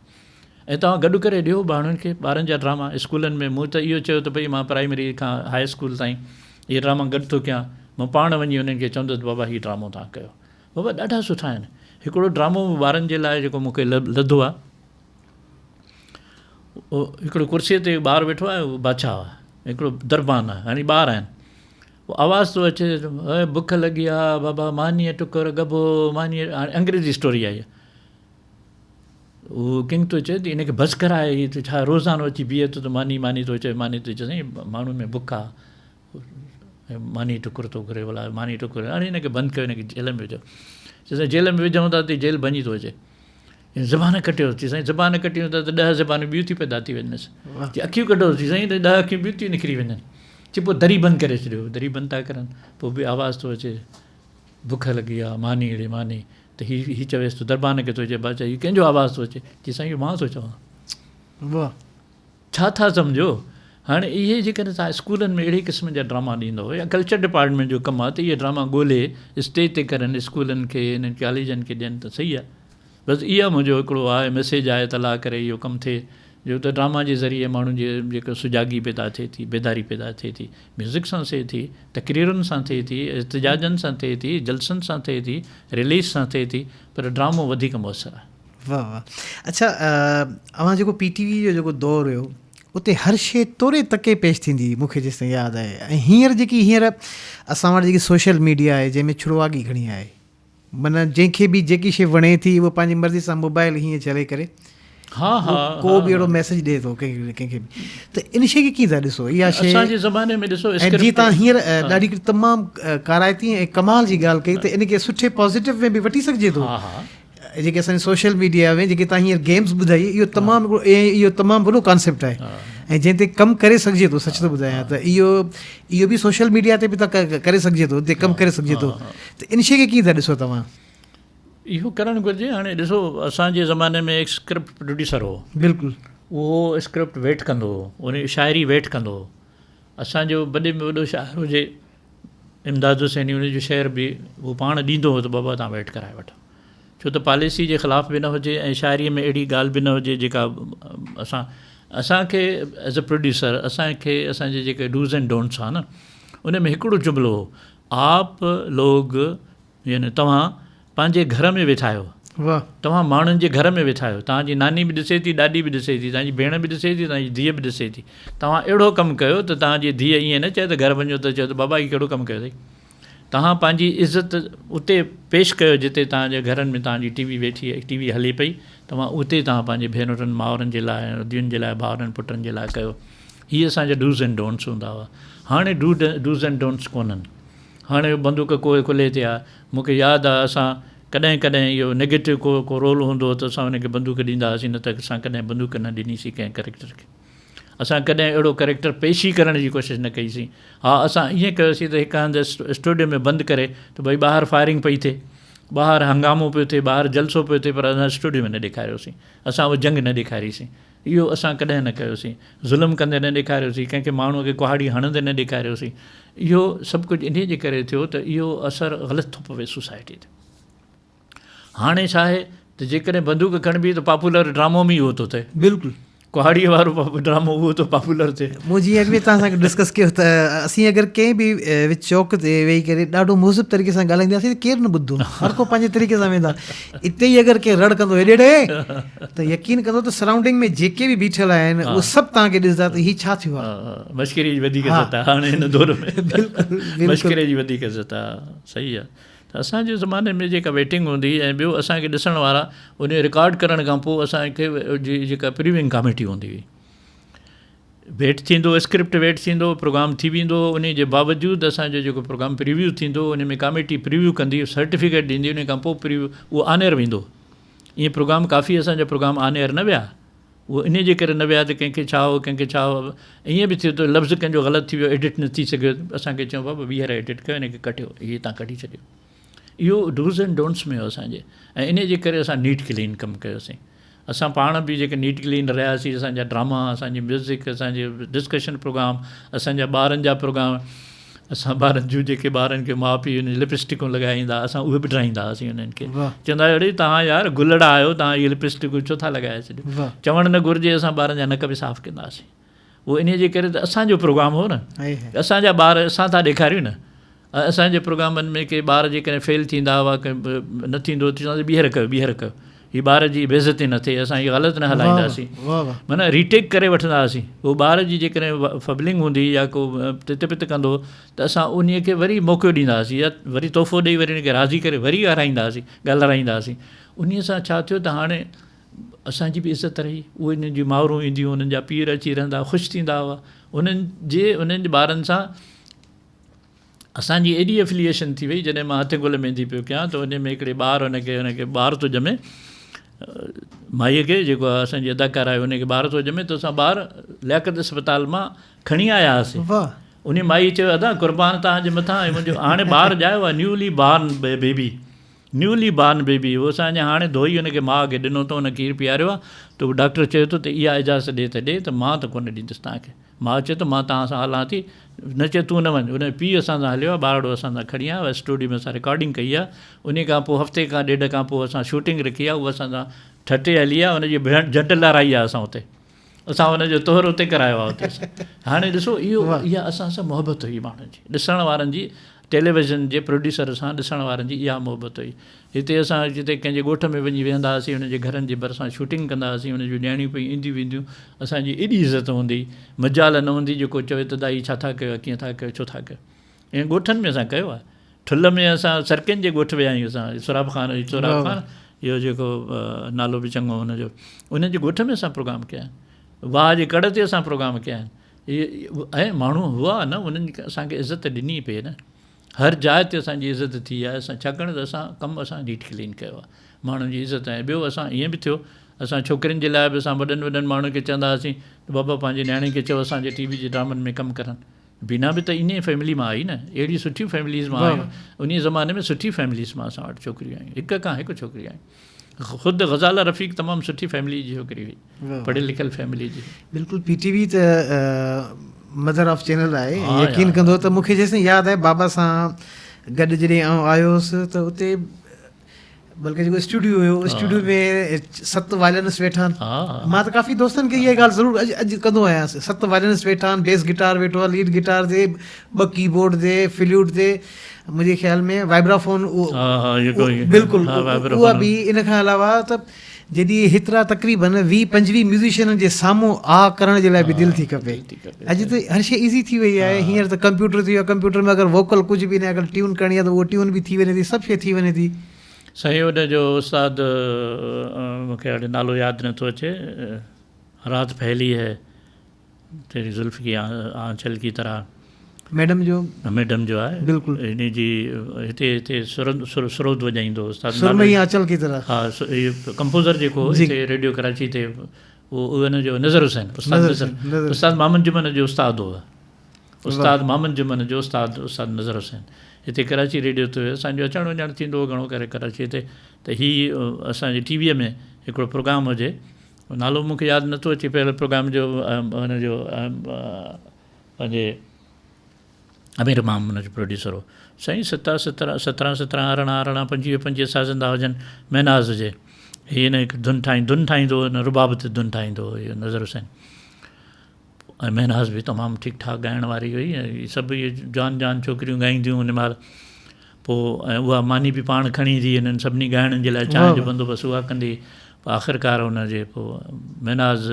۽ توهان گڏ ڪري ڏيو ماڻهن کي ٻارن جا ڊراما اسڪولن ۾ مون ته اهو چيو ته ڀئي مان پرائمري کان هاء اسڪول تائين اهي ڊراما گڏ ٿو ڪيان مان پاڻ وڃي انهن کي چوندس بابا هي ڊرامو توهان ڪيو بابا ڏاڍا سٺا آهن هڪڙو ڊرامو ٻارن جي لاء جيڪو مون کي لڌو آهي هڪڙو ڪرسي تي ٻار ويٺو آهي اهو بادشاهه آهي هڪڙو دربان آهي يعني ٻار آهن پوء آواز ٿو اچي اي بک لڳي آ بابا مانيء ٽڪر ڳڀو مانيء هاڻي انگريزي اسٽوري آهي اها اهو ڪنگ ٿو چئي ته ان کي بس ڪراء هي ته ڇا روزانو اچي بيهي ٿو ته ماني ماني ٿو چئي ماني ٿو چئي سائين ماڻهن ۾ بک آ ماني ٽڪر ٿو گهري ڀلا ماني ٽڪر هاڻي هن کي بند ڪيو هن کي جيل ۾ وجهو چي سائين جيل ۾ وجهون ٿا ته جيل ڀڃي ٿو اچي زبان ڪٽيو چي سائين زبان ڪٽيون ٿا ته ڏهه زبانون ٻيون ٿي پيدا ٿي وڃنس چي اکيون ڪڍو چي سائين ته ڏهه اکيون ٻيون ٿيون نڪري وڃن چي پوء دري بند ڪري ڇڏيو دري بند ٿا ڪرن پوء به آواز ٿو اچي بک لڳي آ ماني ڙي ماني ته هي هي چويس ٿو دربان کي ٿو چئي بادشاهه هي ڪنهن جو آواز ٿو اچي چي سائين اهو مان ٿو چوان واهه ڇا ٿا سمجهو؟ هاڻي اهي جيڪڏهن توهان اسڪولن ۾ اهڙي قسم جا ڊراما ڏيندؤ يا ڪلچر ڊپارٽمينٽ جو ڪم آهي ته اهي ڊراما ڳولي اسٽيج تي ڪرن اسڪولن کي انهن ڪاليجن کي ڏين ته صحيح آهي بس اها منهنجو هڪڙو آهي ميسيج آهي ته الله ڪري اهو ڪم ٿئي جو ته ڊراما جي ذريعي ماڻهن جي جيڪا سجاڳي پيدا ٿئي ٿي بيداري پيدا ٿئي ٿي ميوزڪ سان ٿئي ٿي تقريرن سان ٿئي ٿي احتجاجن سان ٿئي ٿي جلسن سان ٿئي ٿي رليز سان ٿئي ٿي پر ڊرامو وڌيڪ موثر آهي. واه واه اڇا اوهان جيڪو پي ٽي وي جو جيڪو دور هيو اتي هر شي توري تڪي پيش ٿيندي هئي مون کي جيستائين ياد آهي ۽ هينئر جيڪي هينئر اسان وٽ جيڪي سوشل ميڊيا آهي جنهن ۾ ڇڙواڳي گهڻي آهي معنيٰ جنهن کي به جيڪي شي وڻي ٿي اهو پنهنجي مرضي سان موبائل هيئن جهلي ڪري ها ها ڪو به اهڙو ميسيج ڏئي ٿو ڪنهن کي به ته ان شي کي ڪيئن ٿا ڏسو اها شي اسان جي زماني ۾ ڏسو ۽ جي تان هينئر ڏاڍي تمام ڪارائتي ۽ ڪمال جي ڳالهه ڪئي ته ان کي سٺي پازيٽو ۾ به وٺي سگهجي ٿو ها ها جيڪي اسان جي سوشل ميڊيا ۾ جيڪي تان هينئر گيمز ٻڌائي اهو تمام هڪڙو اهو تمام وڏو ڪانسيپٽ آهي ۽ جنهن تي ڪم ڪري سگهجي ٿو سچ ٿو ٻڌايان ته اهو اهو به سوشل ميڊيا تي به ته ڪري سگهجي ٿو تي ڪم ڪري سگهجي ٿو ته ان شي کي ڪيئن ٿا ڏسو توهان؟ اهو ڪرڻ گهرجي هاڻي ڏسو اسان جي زماني ۾ هڪ اسڪرپٽ پروڊيوسر هو بلڪل اهو اسڪرپٽ ويٽ ڪندو هو ان شاعري ويٽ ڪندو هو اسان جو وڏي ۾ وڏو شاعر هجي امداد حسيني ان جو شعر به هو پاڻ ڏيندو هو ته بابا تان ويٽ ڪرائي وٺو ڇو ته پاليسي جي خلاف به نه هجي ۽ شاعري ۾ اهڙي ڳالهه به نه هجي جيڪا اسان اسان کي ايز اي پروڊيوسر اسان کي اسان جي جيڪي ڊوز اينڊ ڊونٽس آ نه ان ۾ هڪڙو جملو هو آپ لوگ يعني توهان پنهنجي گهر ۾ ويٺا آهيو. واه. توهان ماڻهن جي گهر ۾ ويٺا آهيو. توهان جي ناني به ڏسي ٿي، ڏاڏي به ڏسي ٿي، توهان جي ڀيڻ به ڏسي ٿي، توهان جي ڌيء به ڏسي ٿي. توهان اهڙو ڪم ڪيو ته توهان جي ڌيء ائين نه چئي ته گهر وڃو ته چئو ته بابا هي ڪهڙو ڪم ڪيو اٿئي. توهان پنهنجي عزت اتي پيش ڪيو جتي توهان جي گهرن ۾ توهان جي ٽي وي ويٺي ٽي وي هلي پئي توهان اتي توهان پنهنجي ڀينرن مائرن جي لاء ۽ ادين جي لاء ڀائرن پٽن جي لاء ڪيو. هي اسان جا ڊوز اينڊ ڊونٽس هوندا هئا. هاڻي ڊوز اينڊ ڊونٽس ڪونهن. هاڻي بندوق ڪوهه ڪلهي تي آ. مون کي ياد آ اسان ڪڏهن ڪڏهن اهو نيگيٽو ڪو ڪو رول هوندو هو ته اسان ان کي بندوق ڏيندا هئاسين نه ته اسان ڪڏهن بندوق نه ڏني سين ڪنهن ڪريڪٽر کي. اسان ڪڏهن اهڙو ڪريڪٽر پيش ئي ڪرڻ جي ڪوشش نه ڪئي سين. ها اسان ائين ڪيوسين ته هڪ هنڌ اسٽوڊيو ۾ بند ڪري ته ڀئي ٻاهر فائرنگ پئي ٿئي، ٻاهر هنگامو پيو ٿئي، ٻاهر جلسو پيو ٿئي پر اسان اسٽوڊيو ۾ نه ڏيکاريوسين. اسان اها جنگ نه ڏيکاري سين. اهو اسان ڪڏهن نه ڪيوسين. ظلم ڪندي نه ڏيکاريوسين، ڪنهن کي ماڻهوء کي ڪهاڙي هڻندي نه ڏيکاريوسين. اهو سڀ ڪجهه انهيء جي ڪري ٿيو ته اهو اثر غلط ٿو پوي سوسائٽيء تي. هاڻي ڇا آهي ته جيڪڏهن بندوق کڻبي ته پاپولر ڊرامو به اهو ٿو ٿئي. بلڪل. ڪهاڙيء وارو ڊرامو اهو ٿو پاپولر ٿئي. مون جيئن اڳ ۾ توهان سان ڊسڪس ڪيو ته اسين اگر ڪنهن به وچ چوڪ تي ويهي ڪري ڏاڍو مهذب طريقي سان ڳالهائينداسين ته ڪير نه ٻڌندو. هر ڪو پنهنجي طريقي سان ويندا. اتي ئي اگر ڪير رڙ ڪندو هيڏي ڙي ته يقين ڪندو ته سرائونڊنگ ۾ جيڪي به بيٺل آهن اهي سڀ توهان کي ڏسندا ته هي ڇا ٿيو آهي. مشڪري جي وڌيڪ عزت آهي هاڻي هن دور ۾ بلڪل مشڪري جي وڌيڪ عزت آهي صحيح آهي ته اسان جي زماني ۾ جيڪا ويٽنگ هوندي هئي ۽ ٻيو اسان کي ڏسڻ وارا ان رڪارڊ ڪرڻ کان پوء اسان کي جيڪا پريوينگ ڪاميٽي هوندي هئي ويٽ ٿيندو اسڪرپٽ ويٽ ٿيندو پروگرام ٿي ويندو هو انهي جي باوجود اسان جو جيڪو پروگرام پريويو ٿيندو هو انهي ۾ ڪاميٽي پريويو ڪندي سرٽيفڪيٽ ڏيندي انهي کان پوء پريويو اهو آن ايئر ويندو ائين پروگرام ڪافي اسان جا پروگرام آن ايئر نه ويا اهو انهي جي ڪري نه ويا ته ڪنهن کي ڇا هو ڪنهن کي ڇا هو ائين به ٿيو ته لفظ ڪنهن جو غلط ٿي ويو ايڊٽ نه ٿي سگهيو اسان کي چيو بابا ٻيهر ايڊٽ ڪيو انهي کي ڪٽيو هي تان ڪڍي ڇڏيو اهو ڊوز اينڊ ڊونٽس ۾ هو اسان جي ۽ انهي جي ڪري اسان نيٽ ڪلين ڪم ڪيوسين اسان پاڻ به جيڪي نيٽ ڪلين رهياسين اسان جا ڊراما اسان جي ميوزڪ اسان جي ڊسڪشن پروگرام اسان جا ٻارن جا پروگرام اسان ٻارن جون جيڪي ٻارن کي ماء پيء ان لپسٽڪون لڳائي ايندا اسان اهي به ڊرائيندا هئاسين انهن کي چوندا اڙي توهان يار گلڙا آهيو توهان اهي لپسٽڪون ڇو ٿا لڳائي ڇڏيو چوڻ نه گهرجي اسان ٻارن جا نڪ به صاف ڪندا هئاسين اهو انهيء جي ڪري ته اسان جو پروگرام هو نه اسان جا ٻار اسان ٿا ڏيکاريون نه ۽ اسان جي پروگرامن ۾ ڪي ٻار جيڪڏهن فيل ٿيندا هئا ڪي نه ٿيندو ته چوندا ٻيهر ڪيو ٻيهر ڪيو هي ٻار جي بيعزتي نه ٿئي اسان هي غلط نه هلائينداسين معنيٰ ريٽيڪ ڪري وٺندا هئاسين هو ٻار جي جيڪڏهن فبلنگ هوندي يا ڪو تت پت ڪندو ته اسان انهيء کي وري موقعو ڏيندا هئاسين يا وري تحفو ڏيئي وري ان کي راضي ڪري وري ڳالهائيندا هئاسين ڳالهارائيندا هئاسين انهيء سان ڇا ٿيو ته هاڻي اسان جي به عزت رهي. اهي انهن جون مائرون اينديون هيون، انهن جا پيئر اچي رهندا، خوش ٿيندا هئا. انهن جي انهن جي ٻارن سان اسان جي ايڏي افليئيشن ٿي وئي، جڏهن مان هٿين گل ميندي پيو ڪيان ته ان ۾ هڪڙي ٻار ان کي ان کي ٻار ٿو ڄمي، مائيء کي جيڪو اسان جي اداڪاره آهي ان کي ٻار ٿو ڄمي ته اسان ٻار لياقت اسپتال مان کڻي آيا هئاسين. انهي مائيء چيو ادا قربان توهان جي مٿان منهنجو هاڻي ٻار ڄايو آهي newly born baby. Newly born baby هو اسان اڃا هاڻي ڌوئي ان کي ماء کي ڏنو ته ان کير پياريو آهي ته ڊاڪٽر چيو ٿو ته اها اجازت ڏي ته ڏي ته مان ته ڪونه ڏيندس توهان کي ماء چيو ته مان توهان سان هلان ٿي. نه چيو تون نه وڃ. ان جو پيء اسان سان هليو آهي، ٻارڙو اسان سان کڻي آيو آهي، اسٽوڊيو ۾ اسان رڪارڊنگ ڪئي آهي. انهيء کان پوء هفتي کان ڏيڍ کان پوء اسان شوٽنگ رکي آهي، هو اسان سان ٺٽي هلي آهي، ان جي ڀيڻ جهنڊ لهرائي آهي اسان اتي. اسان ان جو طهر اتي ڪرايو آهي اتي اسان. هاڻي ڏسو اهو اها اسان سان محبت هئي ماڻهن جي، ڏسڻ وارن جي، ٽيليويزن جي پروڊيوسر سان ڏسڻ وارن جي اها محبت هئي. هتي اسان جتي ڪنهن جي ڳوٺ ۾ وڃي ويهندا هئاسين، انهن جي گهرن جي ڀرسان شوٽنگ ڪندا هئاسين، انهن جون نياڻيون پئي اينديون وينديون، اسان جي ايڏي عزت هوندي هئي، مجال نه هوندي جو ڪو چوي ته دائي ڇا ٿا ڪيو يا ڪيئن ٿا ڪيو، ڇو ٿا ڪيو. ائين ڳوٺن ۾ اسان ڪيو آهي. ٺل ۾ اسان سرڪين جي ڳوٺ ويا آهيون اسان، سهراب خان، سهراب خان اهو جيڪو نالو به چڱو هن جو، انهن جي ڳوٺ ۾ اسان پروگرام ڪيا آهن. واهه جي ڪڙ تي اسان پروگرام ڪيا آهن. اهي ۽ ماڻهو هئا نه، انهن اسان کي عزت ڏني پئي نه. هر جاء تي اسان جي عزت ٿي آهي اسان ڇاڪاڻ ته اسان ڪم اسان نيٽ ڪلين ڪيو آهي ماڻهن جي عزت ۽ ٻيو اسان ائين به ٿيو اسان ڇوڪرين جي لاء به اسان وڏن وڏن ماڻهن کي چوندا هئاسين ته بابا پنهنجي نياڻين کي چئو اسان جي ٽي وي جي ڊرامن ۾ ڪم ڪرن بينا به ته انهي فيملي مان آئي نه اهڙي سٺيون فيمليز مان آيون انهي زماني ۾ سٺي فيمليز مان اسان وٽ ڇوڪريون آيون هڪ کان هڪ ڇوڪري آيون خود غزاله رفيق تمام سٺي فيملي جي ڇوڪري هئي پڙهيل لکيل فيملي جي. بلڪل پي ٽي وي ته مدر آف چينل آهي يقين ڪندو ته مونکي جيسين ياد آهي بابا سان گڏ جڏهن آئون آيو هوس ته اتي بلڪه جيڪو اسٽوڊيو هيو اسٽوڊيو ۾ ست وائلنس ويٺا آهن مان ته ڪافي دوستن کي اها ڳالهه ضرور اڄ اڄ ڪندو آهيان ست وائلنس ويٺا آهن بيس گٽار ويٺو آهي ليڊ گٽار تي ٻه ڪي بورڊ تي فليوٽ تي منهنجي خيال ۾ وائبرا فون بلڪل اها به ان کان علاوه ته جيڏي هيترا تقريبن ويهه پنجويهه ميوزيشنن جي سامهون آ ڪرڻ جي لاء به دل ٿي ڪپي. اڄ ته هر شيء ايزي ٿي وئي آهي هينئر ته ڪمپيوٽر ٿي ويو آهي ڪمپيوٽر ۾ اگر ووڪل ڪجهه به ناهي اگر ٽيون ڪرڻي آهي ته اهو ٽيون به ٿي وڃي ٿي سڀ شيء ٿي وڃي ٿي. سائين ان جو استاد مون کي هاڻي نالو ياد نٿو اچي رات ڦهلي هي. تيري زلف ڪي آنچل ڪي طرح. ميڊم جو. ميڊم جو آهي. بلڪل. انهي جي هتي هتي سرند سرود وڄائيندو هو استاد. سرمئي آنچل ڪي طرح. ها هي ڪمپوزر جيڪو هو هتي ريڊيو ڪراچي تي اهو ان جو نظر حسين استاد نظر استاد محمد جمن جو استاد هو استاد محمد جمن جو استاد استاد نظر حسين هتي ڪراچي ريڊيو تي هيو اسان جو اچڻ وڃڻ ٿيندو هو گهڻو ڪري ڪراچي تي ته هي اسان جي ٽي وي ۾ هڪڙو پروگرام هجي نالو مون کي ياد نٿو اچي پيل پروگرام جو هن جو پنهنجي امير امام هن جو پروڊيوسر هو سائين سترهن سترهن سترهن سترهن ارڙهن ارڙهن پنجويهه پنجويهه سازندا هجن مهناز هجي هي هن هڪ ڌن ٺاهي ڌن ٺاهيندو هو هن رباب تي ڌن ٺاهيندو هو اهو نظر حسين ۽ مهناز به تمام ٺيڪ ٺاڪ ڳائڻ واري هئي ۽ سڀ اهي جوان جوان ڇوڪريون ڳائينديون هن مهل پوء ۽ اها ماني به پاڻ کڻي ايندي هنن سڀني ڳائڻن جي لاء چانهه جو بندوبست اها ڪندي پوء آخرڪار ان جي پوء مهناز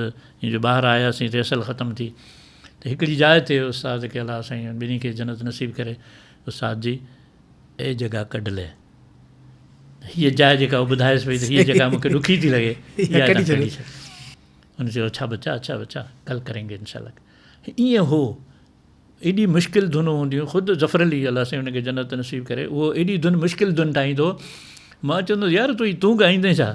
جو ٻاهر آياسين ريهرسل ختم ٿي ته هڪڙي جاء تي استاد کي الله سائين ٻنهي کي جنت نصيب ڪري استاد جي اي جڳهه ڪڍ لي هيء جاء جيڪا ٻڌائيس پئي ته هيء جڳهه مون کي ڏکي ٿي لڳي اها ڪڍي ڇڏ هن چيو اڇا بچا اڇا بچا ڪل ڪرين گي انشاء الله ائين هو ايڏي مشڪل ڌنون هونديون خود ظفر علي الله سائين هن کي جنت نصيب ڪري اهو ايڏي ڌن مشڪل ڌن ٺاهيندو مان چوندو يار تون تون ڳائيندين ڇا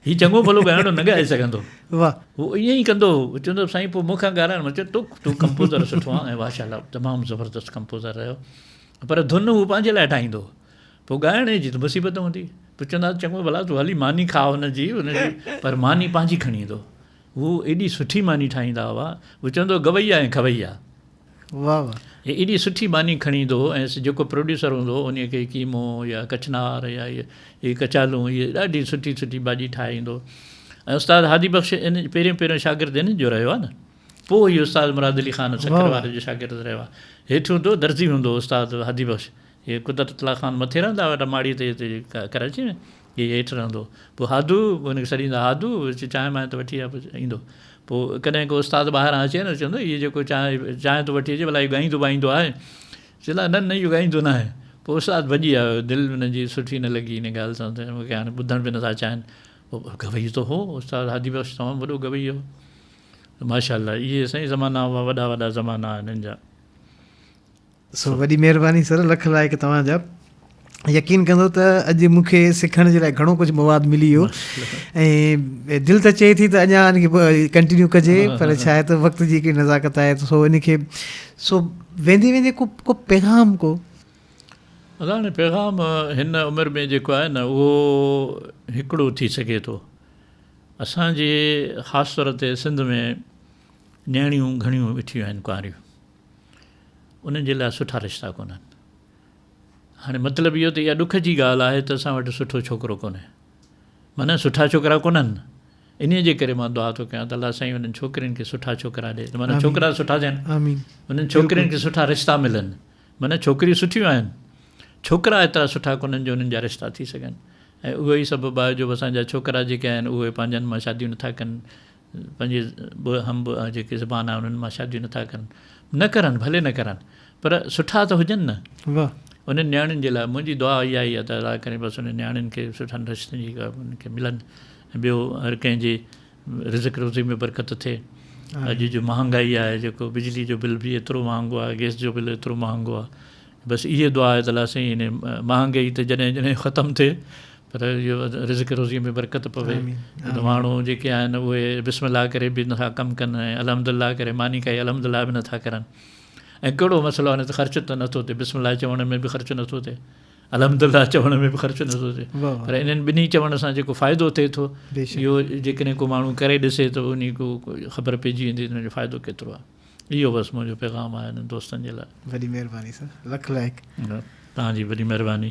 هي چڱو ڀلو ڳائڻو نه ڳائي سگهندو واهه هو ائين ئي ڪندو هو چوندو سائين پوء مون کان ڳارائڻ مان چيو تو تون ڪمپوزر سٺو آهين ۽ ماشاء الله تمام زبردست ڪمپوزر رهيو پر ڌن هو پنهنجي لاء ٺاهيندو هو پوء ڳائڻ جي ته مصيبت هوندي. پوء چوندا هئا چڱو ڀلا تون هلي ماني کاء هن جي هن جي پر ماني پنهنجي کڻي ايندو هو. هو ايڏي سٺي ماني ٺاهيندا هئا. هو چوندو هو گوئيا ۽ کوئيا. واهه واهه. هي ايڏي سٺي ماني کڻي ايندو هو ۽ جيڪو پروڊيوسر هوندو هو انهيء کي قيمو يا ڪچنار يا اهي ڪچالو اهي ڏاڍي سٺي سٺي ڀاڄي ٺاهي ايندو هو. ۽ استاد هادي بخش ان پهريون پهريون شاگرد هن جو رهيو آهي نه. پوء هي استاد مراد علي خان سکر واري جو شاگرد رهيو آهي. هيٺ هوندو هو درزي هوندو هو استاد هادي بخش. هي قدرت الله خان مٿي رهندا هئا ماڙيء تي هتي ڪراچيء ۾ هي هيٺ رهندو هو. پوء هادو هن کي سڏيندا هادو چانهه مانهه ته وٺي آ پوء ايندو. پوء ڪڏهن ڪو استاد ٻاهران اچي نه چوندو هي جيڪو چانهه چانهه ٿو وٺي اچي ڀلا هي ڳائيندو ٻائيندو آهي؟ چوندا نه نه اهو ڳائيندو ناهي. پوء استاد ڀڄي آيو دل هن جي سٺي نه لڳي ان ڳالهه سان ته مون کي هاڻي ٻڌڻ به نٿا چاهين. پوء گويو ته هو استاد هادي بخش تمام وڏو گويو هو. ماشاء الله اهي سائين زمانا هئا وڏا وڏا زمانا هنن جا. سو وڏي مهرباني سر لک لائق توهان جا يقين ڪندو ته اڄ مون کي سکڻ جي لاء گهڻو ڪجهه مواد ملي ويو ۽ دل ته چئي ٿي ته اڃا ان کي ڪنٽينيو ڪجي پر ڇا آهي ته وقت جي هڪڙي نزاڪت آهي سو ان کي سو ويندي ويندي ڪو ڪو پيغام ڪو ادا هاڻي پيغام هن عمر ۾ جيڪو آهي نه اهو هڪڙو ٿي سگهي ٿو اسان جي خاص طور تي سنڌ ۾ نياڻيون گهڻيون ويٺيون آهن ڪنواريون انهن جي لاء سٺا رشتا ڪونهن. هاڻي مطلب اهو ته اها ڏک جي ڳالهه آهي ته اسان وٽ سٺو ڇوڪرو ڪونهي. معنيٰ سٺا ڇوڪرا ڪونهن. انهيء جي ڪري مان دعا ٿو ڪيان ته الله سائين انهن ڇوڪرين کي سٺا ڇوڪرا ڏي ته معنيٰ ڇوڪرا سٺا ٿين. انهن ڇوڪرين کي سٺا رشتا ملن. معنيٰ ڇوڪريون سٺيون آهن. ڇوڪرا ايترا سٺا ڪونهن جو انهن جا رشتا ٿي سگهن. ۽ اهو ئي سبب آهي جو اسان جا ڇوڪرا جيڪي آهن اهي پنهنجن مان شاديون نٿا ڪن. پنهنجي هم جيڪي زبان آهي انهن مان شاديون نٿا ڪن. نه ڪرن ڀلي نه ڪرن پر سٺا ته هجن نه. انهن نياڻين جي لاء منهنجي دعا اها ئي آهي ته الله ڪري بس انهن نياڻين کي سٺن رشتن جي انهن کي ملن ۽ ٻيو هر ڪنهن جي رزق روزي ۾ برڪت ٿئي. اڄ جو مهانگائي آهي جيڪو بجلي جو بل به ايترو مهانگو آهي گئس جو بل ايترو مهانگو آهي بس اهي دعا آهي ته الله سائين ان مهانگائي ته جڏهن جڏهن ختم ٿئي پر اهو رزق روزي ۾ برڪت پوي ته ماڻهو جيڪي آهن اهي بسم الله ڪري به نٿا ڪم ڪن ۽ الحمد الله ڪري ماني کائي الحمد الله به نٿا ڪرن ۽ ڪهڙو مسئلو آهي ته خرچ ته نٿو ٿئي بسم الله چوڻ ۾ به خرچ نٿو ٿئي الحمد الله چوڻ ۾ به خرچ نٿو ٿئي پر انهن ٻنهي چوڻ سان جيڪو فائدو ٿئي ٿو اهو جيڪڏهن ڪو ماڻهو ڪري ڏسي ته انهي کو خبر پئجي ويندي ته ان جو فائدو ڪيترو آهي اهو بس منهنجو پيغام آهي انهن دوستن جي لاء. وڏي مهرباني سر لک لائق. توهان جي وڏي مهرباني.